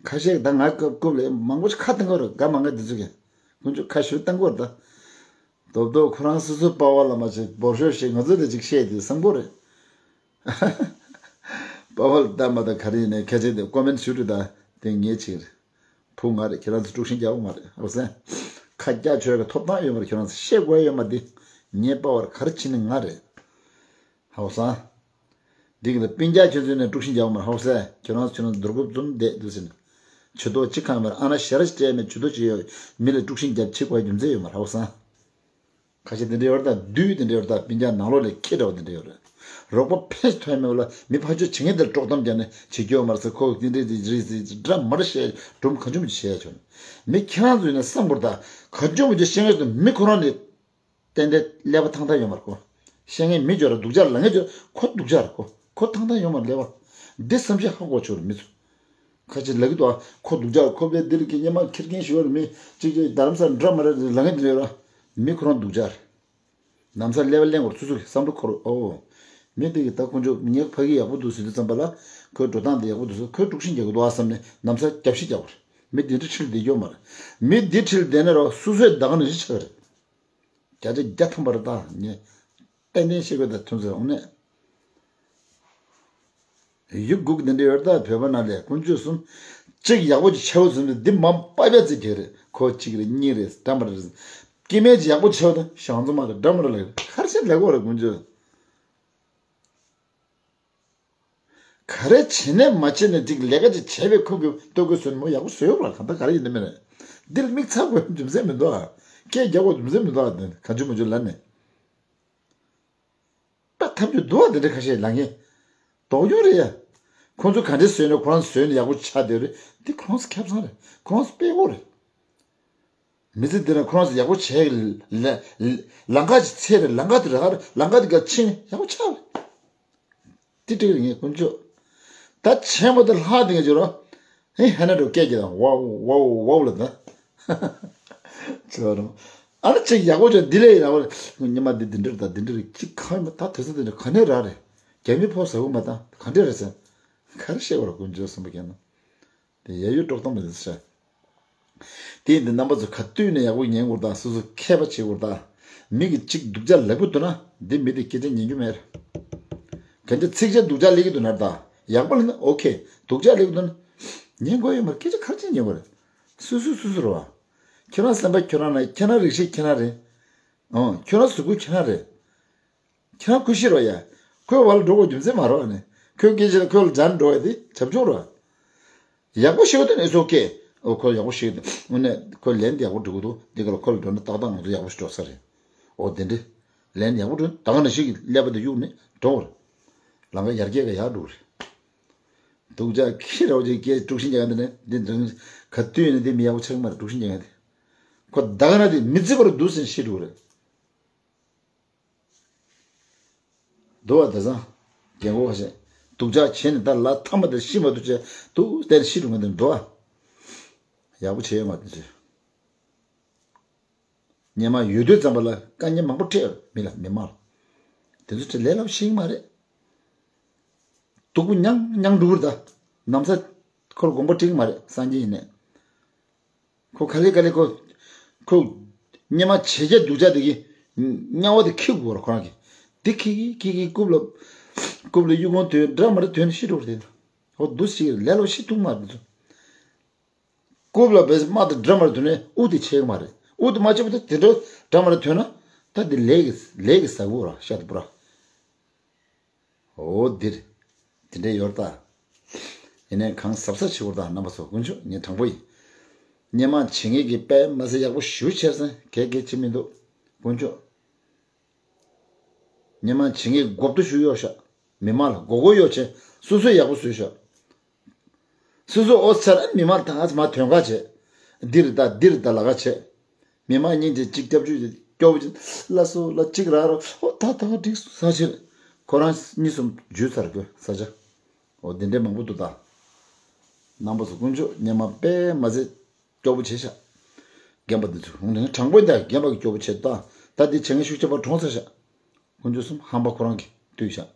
ཁ་ཤས་ད་ང་སྐབས་སྐབས་ལ་མང་པོ་ཞིག་ཁ་བཏང་གི་རེད། དགའ་མ་དགའ་འདི་ཚོ་གི་དཀོན་མཆོག་ཁ་ཞུ་བཏང་གི་རེད་ད། རྡོབ་རྡོབ་ཁོ་རང་སོ་སོ་པ་ཝ་ལ་མ་བྱེད་འབོར་ཤོག་ཞིག་ང་ཚོ་ལ་ཅིག་བཤད་དེ་བསམ་གོ་རེད། པ་ཝ་ལ་ལྟ་མ་ལྟ་ག་རེ་ཡིན་ནའི་ཁྱེད་ཚོས་དེ་ཀོ་མེན་ཊི་ཞུ་རེད་ད། དེ་ངས་བྱེད་རེད། བུ་ང་རེད། ཁྱེད་རང་ཚོ་དཀྲུག་ཤིང་རྒྱག་གོ་མ་རེད་ཧའོ་སན། ཁ་རྒྱག་ཆོག་གི་ཐོབ་ཐང་ཡོད་མ་རེད། ཁྱེད་རང་ཚོ་བཤད་དགོས་ཡོད་མ་རེད། ངའི་པ་ཝ་ལ་ག་རེ་བྱེད་ནི་ང་རེད། ཧའོ་སན། འདི་གི་ལ་སྤུན་ཀྱག་ཁྱོད་ཚོས་ནས་དཀྲུག་ཤིང་རྒྱག་མར་ཧའོ་སེ། ཁྱོད་རང་ཚོ་ཁྱོད་རང་ཚོ་རྡོ་རྐུབ་འཛོམས་བསྡད་འདུག་ཟེར་ནས། ཇུས་གཏོགས་གཅིག་གང་མེད། ཨ་ན་ཞེ་ར་ཞིག་སྤྲད་མེད། ཇུས་གཏོགས་ཅིག་ཡོད། མི་ལ་དཀྲུག་ཤིང་རྒྱབ་བྱེད་དགོས་རྒྱུ་མཚན་ཡོད་མར་ཧའོ་སང་། ཁ་ཤས་དེ་འདྲ་ཡོད་རེད་ད། བདུད་དེ་འདྲ་ཡོད་རེད་ད། སྤུན་ཀྱག་ནང་ལོགས་ལ་ཁྱི་འདྲ་བ་དེ་འདྲ་ཡོད་རེད། རོགས་པ་ཕན་ཐོགས་མེད་པ་ལ་མི་ཕར་ཕྱོགས་བྱེད་མཁན་དེར་དཀྲོག་གཏམ་རྒྱག་ནས་བྱེད་རྒྱུ་ཡོད་མ་རེད་ཟེར། ཁོ་དེ་འདྲ་དེ་རེད་ཟེར་འདྲ་མ་རེད་བཤད། སྒྲུང་གང་བྱུང་མ་བྱེད་བཤད་ཡ་ཆོག་ནས། མི་ཁྱེད་རང་ཚོ་ཡིན་ན་བསམ་དགོས་རེད་ད། གང་བྱུང་མ་བྱེད་བཤད་མཁན་ཚོ་མི་ཁོ་རང་ནས། ཏན་ཏན་ཀླད་པ་ཐང་ཐང་ཡོད་མ་རེད་ཁོ། བཤད་མཁན་མི་འབྱོར་ར་སྡུག་ཅག་ལབ་མཁན་འབྱོར་ཁོ་སྡུག་ཅག་རེད་ཁོ། ཁོ་ཐང་ཐང་ཡོང་མ་རེད་ལས་པ། འདི་བསམ་ཤེས་ཧ་གོ་ཆོག་རེད་མི་ཚོ། ཁ་ཅིག་ལབ་ཀྱི་འདུག་ཨ། ཁོ་སྡུག་ཅག་ཁོ་པའི་འདི་ལ་ཀྱི་སྙེ་མ་ཁྱེར་མཁན་ཞིག་ཡོད་རེད། མི་གཅིག་གཅིག་རྡ་རམ་ས་ལ་འདྲ་མ་རེད་ལབ་མཁན་དེ་འདྲ་ཡོད་ར། མི་ཁོ་རང་སྡུག་ཅག་རེད། ལམ་སང་ཀླད་པ་གླེང་བར་སོ་སོ་གི་བསམ་བློ་འཁོར། ཨོ། མི་དེ་གི་ད་དཀོན་མཆོག་ངའི་ཕ་གི་ཡག་པོ་འདུག་ཟེར་དུས་ཙམ་པ་ལ། ཁོའི་འགྲོ་སྟངས་དེ་ཡག་པོ་འདུག་ཟེར། ཁོས་དཀྲུག་ཤིང་རྒྱག་གི་འདུག་ཨ་བསམ་ནས་ལམ་སང་རྒྱབ་ཤིག་རྒྱག་པ་རེད། མི་དེ་འདྲ་ཁྲིད་བསྡད་ཡོད་མ་རེད། མི་དེ་ཁྲིད་བསྡད་ནས་རོ་སོ་སོའི་ཟླ་ག་ནང་བཞིན་ཆགས་རེད། བརྒྱ་ཆ་བརྒྱ་ཐམ་པ་རེད་ད་ངས། ཏན་ཏན་བཤད་དགོས་ད་ཐོན་ཟེར་འོང་ནས། ཡུ་གུག་འདི་འདྲ་ཡོད་ད་བོད་པ་ན་ལས་དཀོན་མཆོག་གསུམ། གཅིག་ཡག་པོ་ཅིག་ཆེ་བོ་ཟིན་ཏེ་འདི་མ་པ་པ་ཙི་གེ་རེད། ཁོ་གཅིག་རེད་གཉིས་རེད་འདྲ་མ་རེད། སྐྱེ་དམན་ཅིག་ཡག་པོ་ཆེ་བོ་དང་ཞང་ཚོ་མ་རེད་འདྲ་མ་རེད་ལ་གར་ཆེན་ལས་གོ་རེད་དཀོན་མཆོག་ག་རེ་བྱེད་ནས་མ་བྱེད་ནས་ཅིག་ལས་ཀ་ཅིག་བྱས་པའི་ཁོ་གི་ལྟོ་གོས་ཟོན་མོ་ཡག་པོ་བཟོས་ཡོད་ར་གང་ལྟར་ག་རེ་ཡིན་ནི་མེད་རེད། འདིར་མིག་ཚ་དགོས་རྒྱུ་མཚན་མི་འདུག་ཨ། སྐད་རྒྱག་དགོས་རྒྱུ་མཚན་མི་འདུག་ཨ། དེ་ག་ཅུ་མ་ཅུ་ལ་ནས། པ་ཐབས་ཇུས་འདུག་བ་དེ་འདྲ་ཁ་ཤས་ལ་ངས། དོགས་ཡོད་རེད་ཡ། ཁོང་ཚོ་ག་འདྲས་བཟོས་ནས་ཁོ་རང་བཟོས་ནས་ཡག་པོ་ཆགས་བསྡད་རེད། འདི་ཁོ་རང་ཚོ་ཁེ་བཟང་རེད། ཁོ་རང་ཚོ་དཔེ་ཡག་པོ་རེད། མི་ཚེ་འདི་ན་ཁོ་རང་ཚོ་ཡག་པོ་བྱས་ལ་ལ་ལམ་ཁ་ཅིག་ཚེ་རེད། ལམ་ཁ་དེ་རག་རེད། ལམ་ཁ་དེ་ག་ཕྱིན་ཡག་པོ་ཆགས་རེད། འདི་འགྲིག་རེད་ངས་དཀོན་མཆོག་ད་ཆེན་པོ་དེ་ལྷག་དེ་ངས་བརྗོད་རོགས། ཧེ་ཧེ་ན་འགྲོ་སྐད་ཀྱི་དང་ཝའོ་ཝའོ་ཝའོ་ལ་ད། ཚོ་རང་། ཨ་ནི་ཅིག་ཡག་པོ་ཅིག་འདི་ལས་ཡག་པོ་རེད། ཉི་མ་འདི་འདི་འདྲ་རེད་ད་འདི་འདྲ་རེད་ཅིག་ཁ་མ་ད་དེ་ཚོ་འདི་འདྲ་ག་ནས་རག་རེད། རྒྱ་མི་ཕོ་ཟ་བོ་མ་ད་ག་འདྲ་རེད་ཟེར། ག་རེ་བཤད་པ་ར་དཀོན་མཆོག་གསུམ་པོ་མཁྱེན་ན། དེ་ཡ་ཡུལ་དཀྲོག་གཏམ་མ་རེད་ཟེར། དེ་ཡིན་དུས་རྣམ་པ་ཚོ་ག་དུས་ནས་ཡག་པོ་ཉན་དགོས་དང་སོ་སོ་མཁས་པ་བྱེད་དགོས་དང་། མི་གི་གཅིག་སྡུག་ཅག་ལབ་གི་འདུག་ན་འདི་མི་དེ་སྐད་ཆ་ཉན་རྒྱུ་མེད། གན་ཅི་ཚིག་ཆ་སྡུག་ཅག་ལབ་གི་འདུག་ན་ད་ཡག་པོ་ལབ་ན་ཨོ་ཁེ། སྡུག་ཅག་ལབ་གི་འདུག་ན་ཉན་དགོས་ཡོད་མ་རེད། སྐད་ཆ་ག་རེ་བྱས་ཉན་དགོས་རེད། སོ་སོ་སོ་སོ་རེད་བ། ཁྱོད་རང་སེམས་པ་ཁྱོད་རང་ན་ཁྱེད་རང་རིག་ཤེས་ཁྱེད་རང་རེད། ཨང་ཁྱོད་རང་གཟུགས་པོ་ཁྱེད་རང་རེད། ཁྱེད་རང་ཁུ་ཤི་རོ་ཡ། ཁོའི་བར་ལ་འགྲོ་དགོས་རྒྱུ་མཚན་མ་རོ་ཨ་ནི། ཁོའི་སྐད་ཆ་ལ་ཁོའི་ལ་སྦྱར་འགྲོ་བ་དེ་བྱབ་ཆོག་རོ། ཡག་པོ་ཤེས་དོན་ཨེ་སོ་ཀེ། ཨོ་ཁོ་ཡག་པོ་ཤེས་དོན་དངོས་གནས་ཁོ་ལན་དེ་ཡག་པོ་འགྲོ་གི་འདུག་འདི་ག་ལ་ཁོ་ལ་འགྲོ་ན་ཏག་ཏག་ང་ཚོ་ཡག་པོ་ཞིག་འགྲོ་ས་རེད། ཨོ་དེ་འདྲ། ལན་ཡག་པོ་འགྲོ་ད་ག་ནང་བཞིན་གྱི་ཀླད་པ་དེ་གཡུག་ནས་འགྲོ་བར། ལམ་ཁ་ཡར་རྒྱས་ཀ་ཡར་འགྲོ་གི་རེད། སྡུག་ཅག་ཁྱི་རོ་ཅིག་སྐད་དཀྲུག་ཤིང་རྒྱག་འདི་ནས་འདི་འདྲ་ག་དུས་ནས་འདི་མི་ཡག་པོ་ཆགས་ཀྱི་མ་རེད། དཀྲུག་ཤིང་རྒྱག་འདི་ཁོ་ད་ག་ན་དེ་མི་བརྩི་བར་འདུག་ཟེར་ཤི་འགྲོ་གི་རེད། འདུག་བ་དེ་སང་། རྒན་གོག་ཁ་ཤས། སྡུག་ཅག་བྱས་ནས་ད་ལ་ཐ་མ་དེ་ཤི་མ་ཐུབ་བྱས་འདུག་བསྡད་ཤི་འགྲོ་མ་འདུག་འགྲོ་ཨ། ཡག་པོ་བྱས་ཡོད་མ་དེ་ཚོས། སྙེ་མ་ཡོད་དུས་ཙམ་པ་ལ་དཀའ་ངལ་མང་པོ་འཕྲད་ཡོད་མི་ལ་མི་མང་ལ། དེ་ཚོ་ལས་སླ་པོ་ཤེས་ཀྱི་མ་རེད། སྡུག་པོ་མྱང་མྱང་འགྲོ་གི་རེད་ད། ན་བཟའ། ཁོར་དགོངས་པ་འགྲིག་གི་མ་རེད་སངས་རྒྱས་ཡིན་ནས། ཁོ་ག་ལེ་ག་ལེ་ཁོ། ཁོ། སྙེ་མ་བྱེད་རྒྱ་སྡུག་ཅག་དེ་གི། དམྱལ་བ་དེ་ཁྱེར་དགོས་ར་ཁོ་རང་གི། དེ་ཁྱེར་གི་ཁྱེར་གི་རྐུབ་ལ། རྐུབ་ལ་གཡུ་གོང་དོན་འདྲ་མ་འདྲ་དོན་ཤི་འགྲོ་རེད་དེ། ཨོ་འདུ་ཤི་ལས་ལོ་ཤི་ཐུག་མ་རེད་དེ་ཚོ། རྐུབ་ལ་བས་དམག་དེ་འདྲ་མ་འདྲ་དོན་ནས་དབུ་དེ་ཆད་གི་མ་རེད། དབུ་དེ་མ་ཆད་པ་དེ་དེ་འདྲ་འདྲ་མ་འདྲ་དོན་ན། ད་དེ་ལས་ཀྱི་ལས་ཀྱི་ཟ་དགོས་ར་ཤ་དེ་པུ་ར། འོ་འདིར། དེ་འདྲའི་ཡོད་ད། ཡིན་ནའི་གང་གཟབ་གཟབ་བྱེད་དགོས་ད་རྣམ་པ་ཚོ་དཀོན་མཆོག་ངས་དྲང་པོ་ཡིན། སྙེ་མ་བྱེད་མཁན་གྱི་དཔེ་མ་ཟད་ཡག་པོ་ཞུ་ཆེར་སེང་གལ་གལ་ཆེ་མི་འདུག་དཀོན་མཆོག་སྙེ་མ་བྱེད་མཁན་གྱི་མགོ་བཏུ་ཞུ་གཡོག་ཤག་མི་མང་ལ་མགོ་སྐོར་གཡོག་བྱས་སོ་སོས་ཡག་པོ་བཟོས་ཤག་སོ་སོ་ཨོ་ཚར་མི་མང་ད་ང་ཚོ་མ་དོན་ཁ་བྱས། འདིར་ད་འདིར་ད་ལ་ཁ་བྱས། མི་མང་གཉིས་ཀྱིས་གཅིག་སྐྱབས་བཅོལ་སྐྱོ་བོ་ཅིག་ལ་སོ་ལ་གཅིག་རག་རོགས་ཨོ་ད་ད་འགྲིག་སོང་ས་ཕྱིར། ཁོ་རང་གཉིས་གསུམ་འཇུས་ཚར་དགོས་ས་ཆ། ཨོ་དེ་འདྲའི་མང་པོ་འདུག་ད། རྣམ་པ་ཚོ་དཀོན་མཆོག་སྙེ་མ་དཔེ་མ་ཟད་སྐྱོ་བོ་བྱས་ཤག་རྒན་པ་འདི་ཚོ་ཧུང་ནས་དྲང་པོ་འདི་རྒན་པ་གི་སྐྱོ་བོ་བྱས་ད། ད་འདི་བྱེད་མཁན་ཤུགས་ཆེ་བ་གྲོངས་ཚར་ཤག་དཀོན་མཆོག་གསུམ་ཧམ་པ་ཁོ་རང་གིས་བཏུལ་ཤག་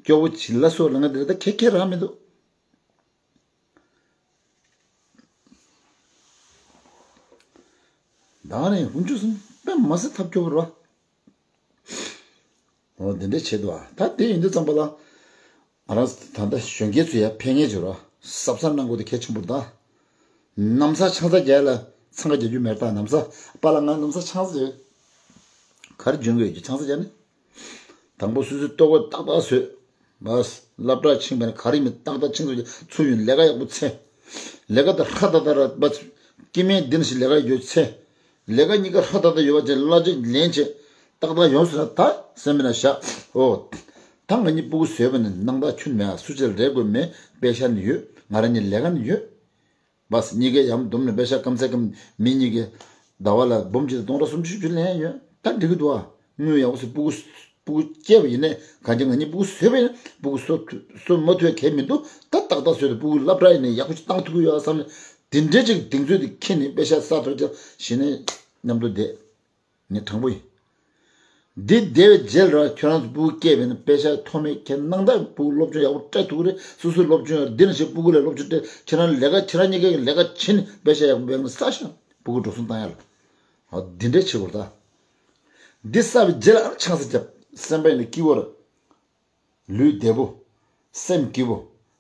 སྐྱོ་བོ་བྱེད་ལ་སོ་ལ་ང་འདི་ད་ཁེ་ཁེ་རང་མི་འདུག་ད་ནི་དཀོན་མཆོག་གསུམ་དཔེ་མ་སྲིད་ཐབས་སྐྱོ་བོ་རེད་བ། འོ་འདི་འདྲ་བྱེད་དུ་བ་ད་དེ་ཡིན་དུས་ཙམ་པ་ལ། ང་རང་ད་ལྟ་གཞོན་སྐྱེས་ཚོ་ཡ་ཕན་ངེས་བྱོས་ར་གཟབ་གཟབ་གནང་དགོས་དེ་གལ་ཆེན་པོ་རེད་ད། ན་བཟའ་ཆང་ས་རྒྱག་ལ་འཚང་ཁ་རྒྱག་རྒྱུ་མེད་ད་ན་བཟའ་པ་ལ་ང་ན་བཟའ་ཆང་ས་རྒྱག་ག་རེ་འཇོན་གི་ཡོད་ཀྱི་ཆང་ས་རྒྱག་ནི། དང་པོ་སོ་སོའི་ལྟོ་གོས་ཏག་ཏག་བཟོས། མ་སློབ་གྲྭ་ཕྱིན་པ་ནས་ག་རེ་མི་ཏག་ཏག་ཕྱིན་ཚུལ་ཚུལ་ཡོད་ལས་ཀ་ཡག་པོ་འཚོལ། ལས་ཀ་དང་ཧྲ་ཏག་ཏག་ར་པ་སྐྱེ་དམན་འདི་འདྲ་ཞིག་ལས་ཀ་ཡོད་འཚོལ། ལས་ཀ་གཉིས་ཀ་ཧྲ་ཏག་ཏག་ཡོད་པ་ཅན་གླ་ཆ་ལེན་བྱེད། ཏག་ཏག་ཡོང་སོང་ན་ད་སེམས་མེད་ན་བཞག་ཨོ། ད་ང་གཉིས་སྤུ་གུ་བཟོས་པ་ནི་སྣང་དག་ཁྱོན་མེད་ཨ། སུ་ཅིག་ལ་རེ་དགོས་མེད། པེ་ཤ་ནི་ཡོད། ང་རང་གཉིས་ལས་ཀ་ནི་ཡོད། བས་གཉིས་ཀའི་ཡམ་དུམ་ནས་པེ་ཤ་སྐམ་སའི་སྐམ། མི་གཉིས་ཀའི་ཟླ་བ་ལ་འབུམ་གཅིག་དང་སྟོང་ཕྲག་སུམ་ཅུ་ཞིག་ལེན་ཡོད། ད་འགྲིག་གི་འདུག་ཨ། དངུལ་ཡག་པོ་སུ་སྤུ་གུ་ སྤུ་གུ་སྐྱེས་པ་ཡིན་ནའི་གང་ཅི་ང་གཉིས་སྤུ་གུ་བཟོས་པ་ཡིན་ན་སྤུ་གུ་གསོ་གསོ་མ་ཐུབ་གལ་མི་འདུག་ད་ཏག་ཏག་བཟོས་ཏེ་སྤུ་གུ་སློབ་གྲྭ་ཡིན་ནའི་ཡག་པོ་ཞིག་བཏང་ཐུབ་ཀྱི་ཡོད་བསམ་ནས་དེ་འདྲའི་ཅིག་གདེང་ཚོད་དེ་འཁྱེར་ནས་པེ་ཤག་བསགས་ཐུབ་ཀྱང་གཞི་ནས་མཉམ་དུ་བསྡད། ངས་དྲང་པོ་ཡིན། འདི་བསྡད་པའི་རྗེས་ལ་ཁྱོད་རང་ཚོ་སྤུ་གུ་སྐྱེས་པས་ན་པེ་ཤག་ཐོགས་མེད་ཁྱེད་གནང་ད་སྤུ་གུ་སློབ་སྦྱོང་ཡག་པོ་སྤྲད་ཐུབ་ཀྱི་རེད། སོ་སོའི་སློབ་སྦྱོང་ཡག་འདི་ནང་བཞིན་སྤུ་གུ་ལ་སློབ་སྦྱོང་སྤྲད། ཁྱེད་རང་ལས་ཀ་ཁྱེད་རང་གཉིས་ཀའི་ལས་ཀ་བྱེད་ནས་པེ་ཤག་ཡག་པོ་འབད་ན་ས་ཤ་སྤུ་གུ་འགྲོ་སོང་བཏང་ཡག་ལ། འོ་འདི་འདྲས་བྱེད་དགོས་རེད་ད། འདི་བསགས་པའི་རྗེས་ལ་ཨ་ཆང་ས་བརྒྱབ། སེམས་པ་ཡིན་ན་སྐྱིད་པོ་རེད། ལུས་བདེ་པོ། སེམས་སྐྱིད་པོ།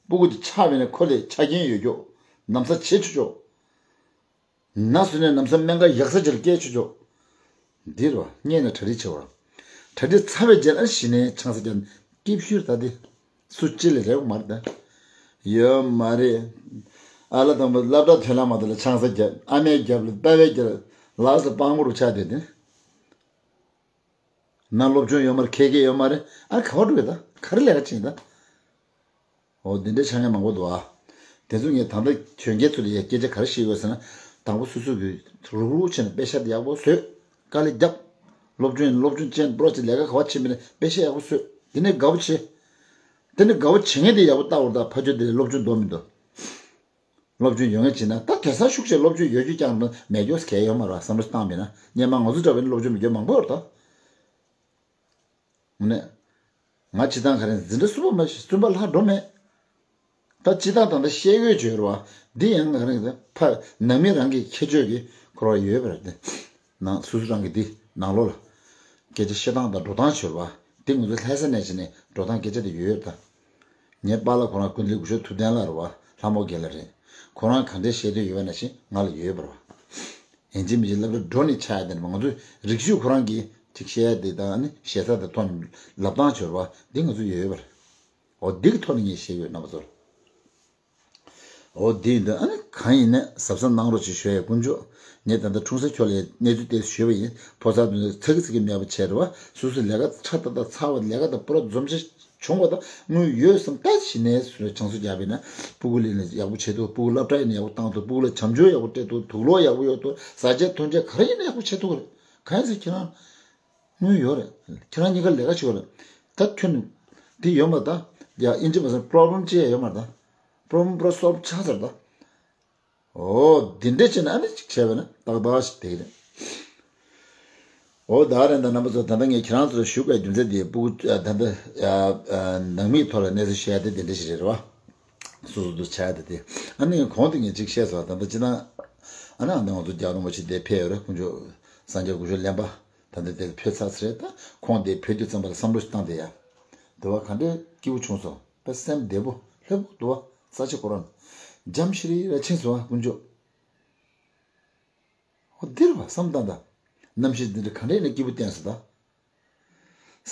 སྤུ་གུ་དེ་ཆགས་པས་ན་ཁོ་ལས་ཆ་རྐྱེན་ཡོད་ཀྱོག་ན་བཟའ་བྱེད་ཆོག་ཆོག་ན་སོ་ནས་ན་བཟའ་སྨན་ཁང་ཡག་ས་ཅིག་ལ་སྐྱེལ་ཆོག་ཆོག་འདི་རུ་བ་བརྙས་ནས་གྲ་སྒྲིག་བྱེད་པ། གྲ་སྒྲིག་ཚར་བའི་རྗེས་ལ་གཞི་ནས་ཆང་ས་བརྒྱབ་ནས་སྐྱིད་ཤོས་ད་འདི། སུ་གཅིག་ལས་རེ་བ་མ་རེད་ད། ཡོད་མ་རེད། ཨ་ལ་དང་པོ་སློབ་གྲྭ་ཐོན་ལ་མ་ཐོན་ལ་ཆང་ས་བརྒྱབ། ཨ་མའི་རྒྱབ་ལ་པ་ཕའི་རྒྱབ་ལ་ལགས་སུ་སྤང་པོ་རུ་ཆགས་བསྡད་དེ། ནང་སློབ་སྦྱོང་ཡོད་མ་རེད། ཁེ་ཁེ་ཡོད་མ་རེད། ཨ་ག་བ་འགྲོ་ཡོད་ད། ག་རེ་ལས་ཀ་བྱེད་ཡིན་ད། འོ་འདི་འདྲའི་ཆ་ངན་མང་པོ་འདུག་ཨ། དེ་ཚོ་ངས་ད་ལྟ་གྱོན་མཁན་ཚོ་ལ་ཡ་སྐད་ཆ་ག་རེ་བཤད་ཡོད་ཟེར་ན། དང་པོ་སོ་སོ་གི་རུག་རུག་བྱས་ནས་པེ་ཤག་དེ་ཡག་པོ་བཟོས། དཀའ་ལས་རྒྱབ། སློབ་སྦྱོང་ཡིན་སློབ་སྦྱོང་བྱས་ནས་པྲོ་ཅིག་ལས་ཀ་ག་བ་བྱེད་མིན་ནས་པེ་ཤག་ཡག་པོ་བཟོས། དེ་ནས་དགའ་པོ་བྱེད། དེ་ནས་དགའ་པོ་བྱེད་མཁན་དེ་ཡག་པོ་ལྟ་བར་ད་ཕ་ཆོས་དེ་ལ་སློབ་སྦྱོང་འདོར་མི་འདོར། སློབ་སྦྱོང་ཡོད་མཁན་བྱས་ན་ད་དེང་སང་ཤུགས་ཆེ་སློབ་སྦྱོང་ཡོད་རྒྱུ་ཀྱང་མེད་རྒྱུ་གལ་ཡོད་མ་རེད་བསམ་བློ་བཏང་མེད་ན་སྔོན་མ་ང་ཚོ་འདྲ་བའི་སློབ་སྦྱོང་མི་རྒྱུ་མང་པོ་ཡོད་རེད་ད། ངས་ང་སྤྱི་བཏང་ག་རེ་འཛིན་གྲྭ་གསུམ་པ་མ་གསུམ་པ་ལྷག་འགྲོ་མེད། ད་སྤྱི་བཏང་ད་ལྟ་བཤད་ཡོད་བརྗོད་རེད་བ། འདི་ཡང་ག་རེ་ཕ་ནང་མི་རང་གི་ཁྱད་ཆོས་ཀྱི་འཁོར་བ་ཡོད་པ་རེད་དེ། ནང་སོ་སོ་རང་གི་འདི་ནང་ལོགས་ལ་སྐད་ཆ་བཤད་སྟངས་དང་འགྲོ་སྟངས་བྱོས་རེད་བ། འདི་ང་ཚོ་ལྷ་ས་ནས་བྱས་ནས་འགྲོ་སྟངས་སྐད་ཆ་དེ་ཡོད་ཡོད་ད། ངའི་པཱ་ལགས་ཁོ་རང་ཀུན་ལེགས་སྐུ་ཞབས་ཐུབ་བསྟན་ལགས་རེད་བ། ལྷ་མོ་རྒན་ལགས་རེད། ཁོ་རང་ག་འདྲའི་བཤད་འདོད་ཡོད་པ་ནང་བཞིན་ང་ལ་ཡོད་པ་རེད་བ། ཡིན་གཅིག་མིན་གཅིག་སློབ་གྲྭ་འགྲོ་ནས་ཆགས་ཡ་དེ་འདྲ་མ་ང་ཚོས་རིག་གཞུང་ཁོ་རང་གིས་ཅིག་བཤད་ཡ་དེ་དང་ནི་ཞེ་ས་དང་ཐོག་ནས་ལབ་སྟངས་བྱོས་རེད་བ། འདི་ང་ཚོ་ཡོད་ཡོད་པ་རེད། འོ་འདི་གི་ཐོག་ནས་ངས་བཤད་ཡོད་རྣམ་པ་ཚོར། འོ་འདི་ཡིན་དུས་ཨ་ནི་གང་ཡིན་ནས་གཟབ་གཟབ་གནང་རོགས་ཅིག་ཞུ་ཡ་དཀོན་མཆོག་ངས་ད་ལྟ་འཁྲུངས་ས་ཁྱོད་ལ་གནས་ཚུལ་དེ་ཞུས་པ་ཡིན། ཕོ་གསར་དེ་ཚོ་ཚ་གི་ཚ་གི་མེད་པ་བྱས་རེད་བ། སོ་སོའི་ལས་ཀ་ཁྲ་ཏག་ཏག་ཚར་བ་ལས་ཀ་དང་པུ་ར་འཛོམས་ཤིག་བྱུང་བ་དང་དངུལ་ཡོད་བསམ་ལྟ་ཞིག་ནས་སུ་ལ་ཆང་ས་བརྒྱབ་པས་ན་སྤུ་གུ་ལས་ནས་ཡག་པོ་བྱེད་ཐུབ། སྤུ་གུ་སློབ་གྲྭ་ཡིན་ན་ཡག་པོ་བཏང་ཐུབ། སྤུ་གུ་ལ་བྱམས་སྐྱོང་ཡག་པོ་སྤྲད་ཐུབ། དུག་ལོག་ཡག་པོ་ཡོད་ཐུབ། བཟའ་བཅའ་ཐོན་བཅའ་ག་རེ་ཡིན་ན་ཡག་པོ་བྱེད་ཐུབ་ཀྱི་རེད། གང་ཡིན་ཟེར་ཁྱེད་རང་དངུལ་ཡོད་རེད། ཁྱེད་རང་གཉིས་ཀ་ལས་ཀ་བྱེད་དགོས་རེད། ད་ཁྱོད་ནི་འདི་ཡོད་མ་རེད་ད། ཡ་ཨིན་ཇི་མ་ཟེར་པྲོབ་ལེམ་ཅི་ཡང་ཡོད་མ་རེད་ད། པྲོབ་ལེམ་པུ་ར་སོལབ་ཆགས་ཚར་ད། འོ་འདི་འདྲས་བྱས་ན་ཨ་ནི་ཅིག་བྱས་པས་ན་ཏག་ཏག་ཞིག་དེ་རེད། འོ་ད་རེད་ད་རྣམ་པ་ཚོ། ད་ལྟ་ངས་ཁྱེད་རང་ཚོར་ཞུ་དགོས་རྒྱུ་མཚན་དེ་སྤུ་གུ་ད་ལྟ་ནང་མིའི་ཐོག་ལ་གནས་ཚུལ་བཤད་ཡ་དེ་དེ་འདྲ་ཞིག་རེད་བ། སོ་སོ་དུ་བྱ་ཡ་དེ་དེ། ཨ་ནི་གོང་དུ་ངས་ཅིག་བཤད་སོང་། ད་ལྟ་ཅི་ན་ཨ་ནི་ཨ་ནི་ང་ཚོ་རྒྱལ་བ་རིན་པོ་ཆེ་དེ་ཕེབས་ཡོད་རེད། དཀོན་མཆོག་སངས་རྒྱས་སྐུ་ཞབས་གླེན་པ་ད་ལྟ་དེ་ཕེབས་ཚར་ཚར་རེད། ད་ཁོང་དེ་ཕེབས་དུས་ཙམ་པ་ལ་བསམ་བློ་ཞིག་བཏང་དེ་ཡ། དེ་བ་ག་འདྲའི་སྐྱིད་པོ་བྱུང་སོང་། དཔེ་སེམས་བདེ་པོ་ལྷོད་པོ་འདུག་བ། ས་ཆ་ཁོ་རང་འཇམ་ཤི་རི་ར་ཕྱིན་སོང་བ། དཀོན་མཆོག་འོ་འདིར་བ་བསམ་བཏང་ད། རྣམ་ཤེས་འདི་འདྲ་ག་འདྲས་ནས་སྐྱིད་པོ་བསྟན་སོང་ད།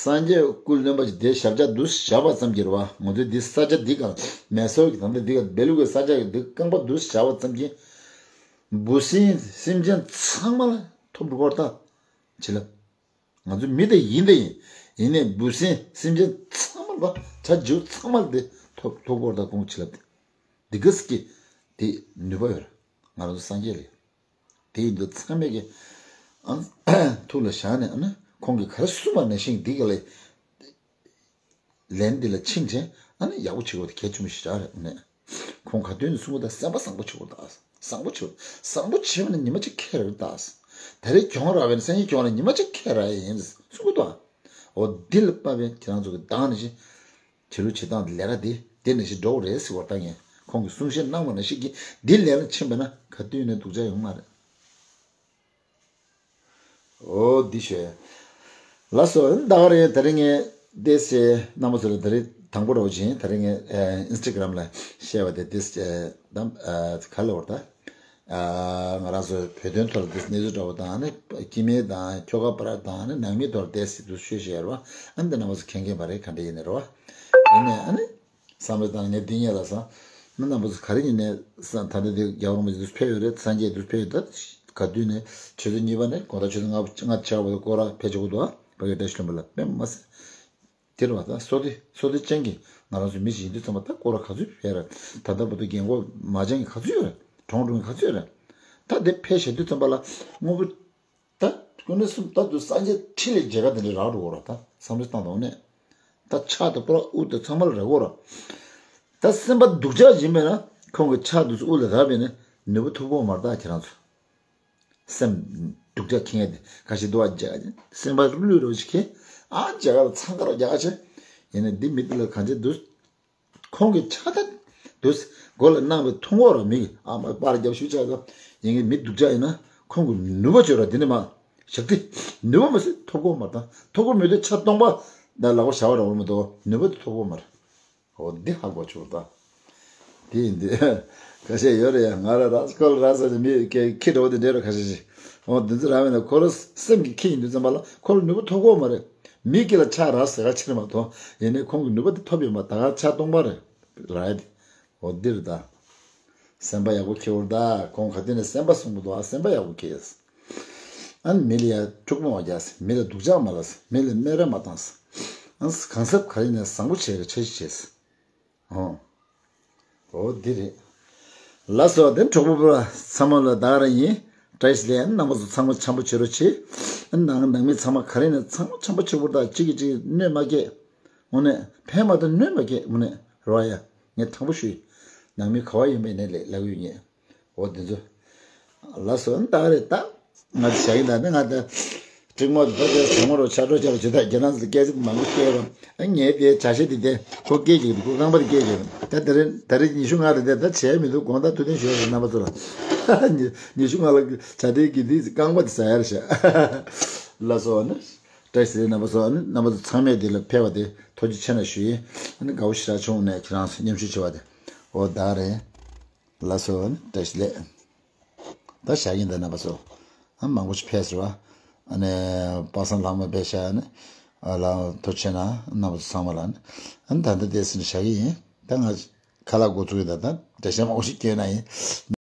སངས་རྒྱས་སྐུ་གླེན་པ་ཅིག་དེ་ཞབས་བཅགས་འདུག་བཞག་པ་ཙམ་གྱིས་རེད་བ། ང་ཚོའི་འདི་ས་ཆ་འདི་གང་མེ་སོར་གྱི་ད་ལྟ་འདི་ག་བེ་ལུ་གི་ས་ཆ་གི་འདི་རྐང་པ་འདུག་བཞག་པ་ཙམ་གྱིས། འབུ་སྲིན་སེམས་ཅན་ཚང་མ་ལ་ཐོབ་འགྲོ་བར་ད། བྱིན་རླབས། ང་ཚོ་མི་དེ་ཡིན་དེ་ཡིན། ཡིན་ནས་འབུ་སྲིན་སེམས་ཅན་ཚང་མ་ལ་བྱ་བྱིའུ་ཚང་མ་ལ་དེ་ཐོབ་ཐོབ་སྐོར་དང་ཁོང་བྱིན་རླབས་དེ། འདི་ག་སི་ཀི་དེ་ནུས་པ་ཡོད་རེད། ང་རང་ཚོ་སངས་རྒྱས་ལ་ཡོད། དེ་ཡིན་དུས་ཚང་མས་ཀྱི་ཨ་ཐུགས་ལ་བཞག་ནས་ཨ་ནི་ཁོང་གིས་ག་རེ་གསུངས་པ་ནང་བཞིན་འདི་ག་ལས། ལན་འདི་ལ་ཕྱིན་བྱས་ཨ་ནི་ཡག་པོ་བྱེད་དགོས་དེ་གལ་ཆེན་པོ་ཞིག་རག་རེད། ཨ་ནི་ཁོང་ག་དུས་ནས་གསུང་གི་འདུག་སེམས་པ་བཟང་པོ་བྱེད་དགོས་འདུག་བཟང་པོ་བྱེད། བཟང་པོ་བྱེད་པ་ནི་ཉི་མ་གཅིག་ཁེལ་རེད་འདུག་ད་རེས་གྱོང་རག་པ་ནི་སང་ཉིན་གྱོང་རག་ཉི་མ་གཅིག་ཁེལ་རག་ཡིན་གསུང་གི་འདུག་འོ་འདི་ལ་དཔག་པའི་ཁྱེད་རང་ཚོ་གི་བདག་ནི་བྱེད་ལུགས་བྱེད་སྟངས་འདི་ལས་ཀ་འདི་འདི་ནི་ཞིག་འགྲོ་གི་རེད་ཟེར་བ་ལྟ་ངས་ཁོང་གིས་གསུང་བཤད་གནང་བ་ནང་བཞིན་གྱི་འདི་ལས་ལ་ཕྱིན་པ་ན་ག་དུས་ནས་སྡུག་ཅག་ཡོང་མ་རེད། འོ་འདི་ཤོད། ལགས་སོ། ད་ག་རེད། ད་རིང་ངས་དེ་བཤད་རྣམ་པ་ཚོ་ལ་ད་རེས་དང་པོ་རོགས་བྱིན། ད་རིང་ངས་ཨིན་སི་ཊ་གྷ་རམ་ལ་བཤད་པ་དེ་དེ་ད་ག་ལ་བར་ད་ང་རང་ཚོ་བོད་དོན་ཐོག་ལ་དེ་གནས་ཚུལ་འདྲ་བོ་དང་ནི་སྐྱེ་དམན་དང་ཁྱོ་ག་པ་ར་དང་ནི་ནང་མི་ཐོག་ལ་དེ་སྲིད་དུ་ཤོད་བཤད་ར་བ། ཨ་འདི་རྣམ་པ་ཚོ་མཁྱེན་མཁྱེན་པ་རེད། ག་འདྲ་ཡིན་ནས་ར་བ་ཡིན་ནས་ཨ་ནི། བསམ་བློ་བཏང་ནས་འདི་ཉིད་ལ་བསམ། མི་རྣམ་པ་ཚོ་ག་རེ་ཡིན་ནས་བསམ། ད་ལྟ་འདི་རྒྱལ་བ་རིན་པོ་ཆེ་འདུག་ཕེབས་ཡོད་རེད། སངས་རྒྱས་འདུག་ཕེབས་ཡོད་རེད། ག་དུས་ནས་ཆུ་ཚོད་གཉིས་པ་ནས་དགོང་དག་ཆུ་ཚོད་ལྔ་ལྔ་ཆགས་པ་སྐོར་ར་ཕེབས་ཆོག་གི་འདུག་ཨ་ཕ་གི་བཀྲ་ཤིས་ལྷུན་པོ་ལ་དཔེ་མ་སྲིད། དེ་རེད་བ། ད་བསོད་བདེ་བསོད་བདེ་ཅན་གྱི་ང་རང་ཚོ་མི་ཞིག་ཡིན་དུས་ཙམ་པ་ད་སྐོར་ར་ག་ཚོད་ཕེབས་རེད། ད་ལྟ་བར་དུ་རྒན་གོག་མ་ཅན་གྱི་ག་ཚོད་ཡོད་རེད། གྲོངས་འགྲོ་མཁན་ག་ཚོད་ཡོད་རེད། ད་དེ་ཕེབས་བཞག་དུས་ཙམ་པ་ལ་དངོས་པོ། ད་ཀུན་ནས་གསུམ་ད་དུ་སངས་རྒྱས་ཁྲི་ལས་མཇལ་ཁ་དེ་འདྲ་རག་འགྲོ་གི་རེད་ད། བསམ་བློ་བཏང་དང་ནས། ད་ཕྱག་དང་པོ་ར་དབུ་དང་ཚང་མ་ལ་རག་གོ་ར། ད་སེམས་པ་སྡུག་ཅག་ཡིན་པས་ན་ཁོང་གི་ཕྱག་དེ་ཚོ་དབུ་ལ་རག་པས་ན་ནུས་པ་ཐོབ་གོ་མ་རེད་ད་ཁྱེད་རང་ཚོ། སེམས་སྡུག་ཅག་ཁེངས་ཏེ་ཁ་ཤས་འདུག་བ་རྒྱ་སེམས་པ་བླུད་རོགས་ཤིག་ཁེ། ཨ་རྒྱ་གར་ཚང་ཁ་ར་རྒྱ་ཆེ། ཡིན་ནས་འདི་མི་འདི་ལ་གང་བྱེད་འདུག་ཁོང་གི་ཕྱག་དེ་འདུག་མགོ་ལ་གནང་བའི་མཐོང་གོ་ར་མི་གི་ཨ་མ་པར་རྒྱབ་ཤུགས་ཆག་ཙམ་ཡིན་གི་མི་སྡུག་ཅག་ཡིན་ན་ཁོང་གི་ནུས་པ་བཅོས་ར་འདི་ནི་མ་ཞག་དེ་ནུས་པ་མ་ཟད་ཐོབ་གོ་མ་དང་ཐོབ་གོ་མི་འདུག་ཕྱག་སྟོང་པ་ད་ལག་པ་བྱ་བ་ར་འོར་མི་འདུག་ནུས་པ་དེ་ཐོབ་གོ་མ་ར། འོ་འདི་ཧ་གོ་ཆོག་ད། དེ་ཡིན་དུས། ཁ་ཤས་ཡོད་རེད་ཡ། ང་ལ་རག་ཁོ་ལ་རག་ཟེར་ནས་མི་ཁྱི་འདྲ་བོ་དེ་འདྲ་ར་ཁ་ཤས་ཤིག་འོ་འདི་ཚོ་རག་མེད་ན་ཁོ་རང་སེམས་ཀྱི་ཁྱི་ཡིན་དུས་ཙམ་པ་ལ་ཁོ་ལ་ནུས་པ་ཐོབ་གོ་མ་རེད། མི་སྐྱིད་ལ་ཆགས་རག་ཟེར་ག་ཕྱིར་མ་ཐོང་ཡིན་ནའི་ཁོང་གི་ནུས་པ་དེ་ཐོབ་ཡོད་མ་ད་ག་ཆགས་སྟོང་པ་རེད། རེད། འོ་འདི་རེད་ད། སེམས་པ་ཡག་པོ་འཁྱེར་བོར་ད་ཁོང་ག་དུས་ནས་སེམས་པ་བཟང་པོ་འདུག་ཨ་སེམས་པ་ཡག་པོ་འཁྱེར། ཨ་ནི་མི་ལ་ཡ་འཁྲུག་མ་རྒྱག་མི་ལ་སྡུག་ཅག་མ་ལ་མི་ལ་སྨད་ར་མ་བཏང་། ཨ་གང་ཟབ་ག་ཡིན་ནས་བཟང་པོ་བྱས་གི་འཆར་གཞི་བྱས། ཨོ། འོ་འདི་རེད། ལགས་སོ་དེ་གྲོགས་པོ་པོ་ཚང་མ་ལ་ད་ག་རང་ཡིན། བཀྲ་ཤིས་བདེ་ལེགས། རྣམ་པ་ཚོ་ཚང་མ་འཆམ་པོ་བྱེད་རོགས་གྱིས། ནང་ནང་མི་ཚང་མ་ག་རེ་ནས་ཚང་མ་འཆམ་པོ་བྱེད་དགོས་ད་གཅིག་གིས་གཅིག་གནོད་མ་སྐྱེལ། དངོས་གནས་ཕན་མ་ཐོགས་གནོད་མ་སྐྱེལ་དངོས་གནས་རོ་ཡ། ངས་དྲང་པོ་ཞུ་ཡི། ནང་མི་ག་བ་ཡིན་པའི་ནས་ལས་ལབ་ཡོད་ངས། འོ་དེ་ཚོ། ལགས་སོ་ད་ག་རེད་ད། ང་ཚོ་བྱ་ཡིན་ད་ནི་ང་ད། སྤྲིང་མོ་ད་དེ་དྲང་མོ་རོ་ཆ་འགྲོ་ཆ་རོ་ཇི་ལྟར་རྒྱ་ནག་ཚོ་སྐད་ཆ་མང་པོ་བཤད་རོ། ཨ་ངས་དེ་བྱ་བྱེད་དེ་དེ་ཁོ་སྐད་ཅིག་ཁོ་རྐང་པ་དེ་སྐད་ཅིག་ད་དེ་རིང་ད་རེས་ཉི་ཤུ་ལྔ་རེད་དེ་ད་བྱས་མི་འདུག་དགོངས་དག་ཐུགས་བདེན་ཞུ་ཡ་རེད་རྣམ་པ་ཚོ་ལ། ཉི་ཉི་ཤུ་ལྔ་ལ་བྱ་དེ་གི་དེ་རྐང་པ་དེ་ཟ་ཡ་རེད་ཤག་ལགས་སོ་ནི། བཀྲ་ཤིས་བདེ་ལེགས་རྣམ་པ་ཚོ་ཨ་ནི་རྣམ་པ་ཚོ་ཚང་མས་དེ་ལ་ཕེབས་པ་དེ་ཐུགས་རྗེ་ཆེ་ན་ཞུ་ཡིན། ཨ་ནི་དགའ་བོ་ཞེ་དྲག་བྱུང་ནས་ཁྱེད་རང་ཚོ་མཉམ་ཞུགས་བྱེད་པ་དེ་འོ་ད་རེད། ལགས་སོ་བཀྲ་ཤིས་བདེ་ལེགས། ད་བཞག་གིན་ད་རྣམ་པ་ཚོ། ཨ་མང་པོ་ཞིག་ཕེབས་སོང་བ། ཨ་ནི་པ་སངས་ལྷག་མ་ཕེབས་ཤག་ཨ་ནི། ཨ་ལགས་ཐུགས་རྗེ་ཆེ་ན་རྣམ་པ་ཚོ་ཚང་མ་ལ་ཨ་ནི། ཨ་ནི་ད་ལྟ་དེ་ཟིན་བཞག་གི་ཡིན། ད་ང་ཁ་ལག་འགོ་ཚུགས་ཡིན་ད་ད་འགྲེལ་བཤད་མང་པོ་ཞིག་སྐྱོན་ན་ཡིན།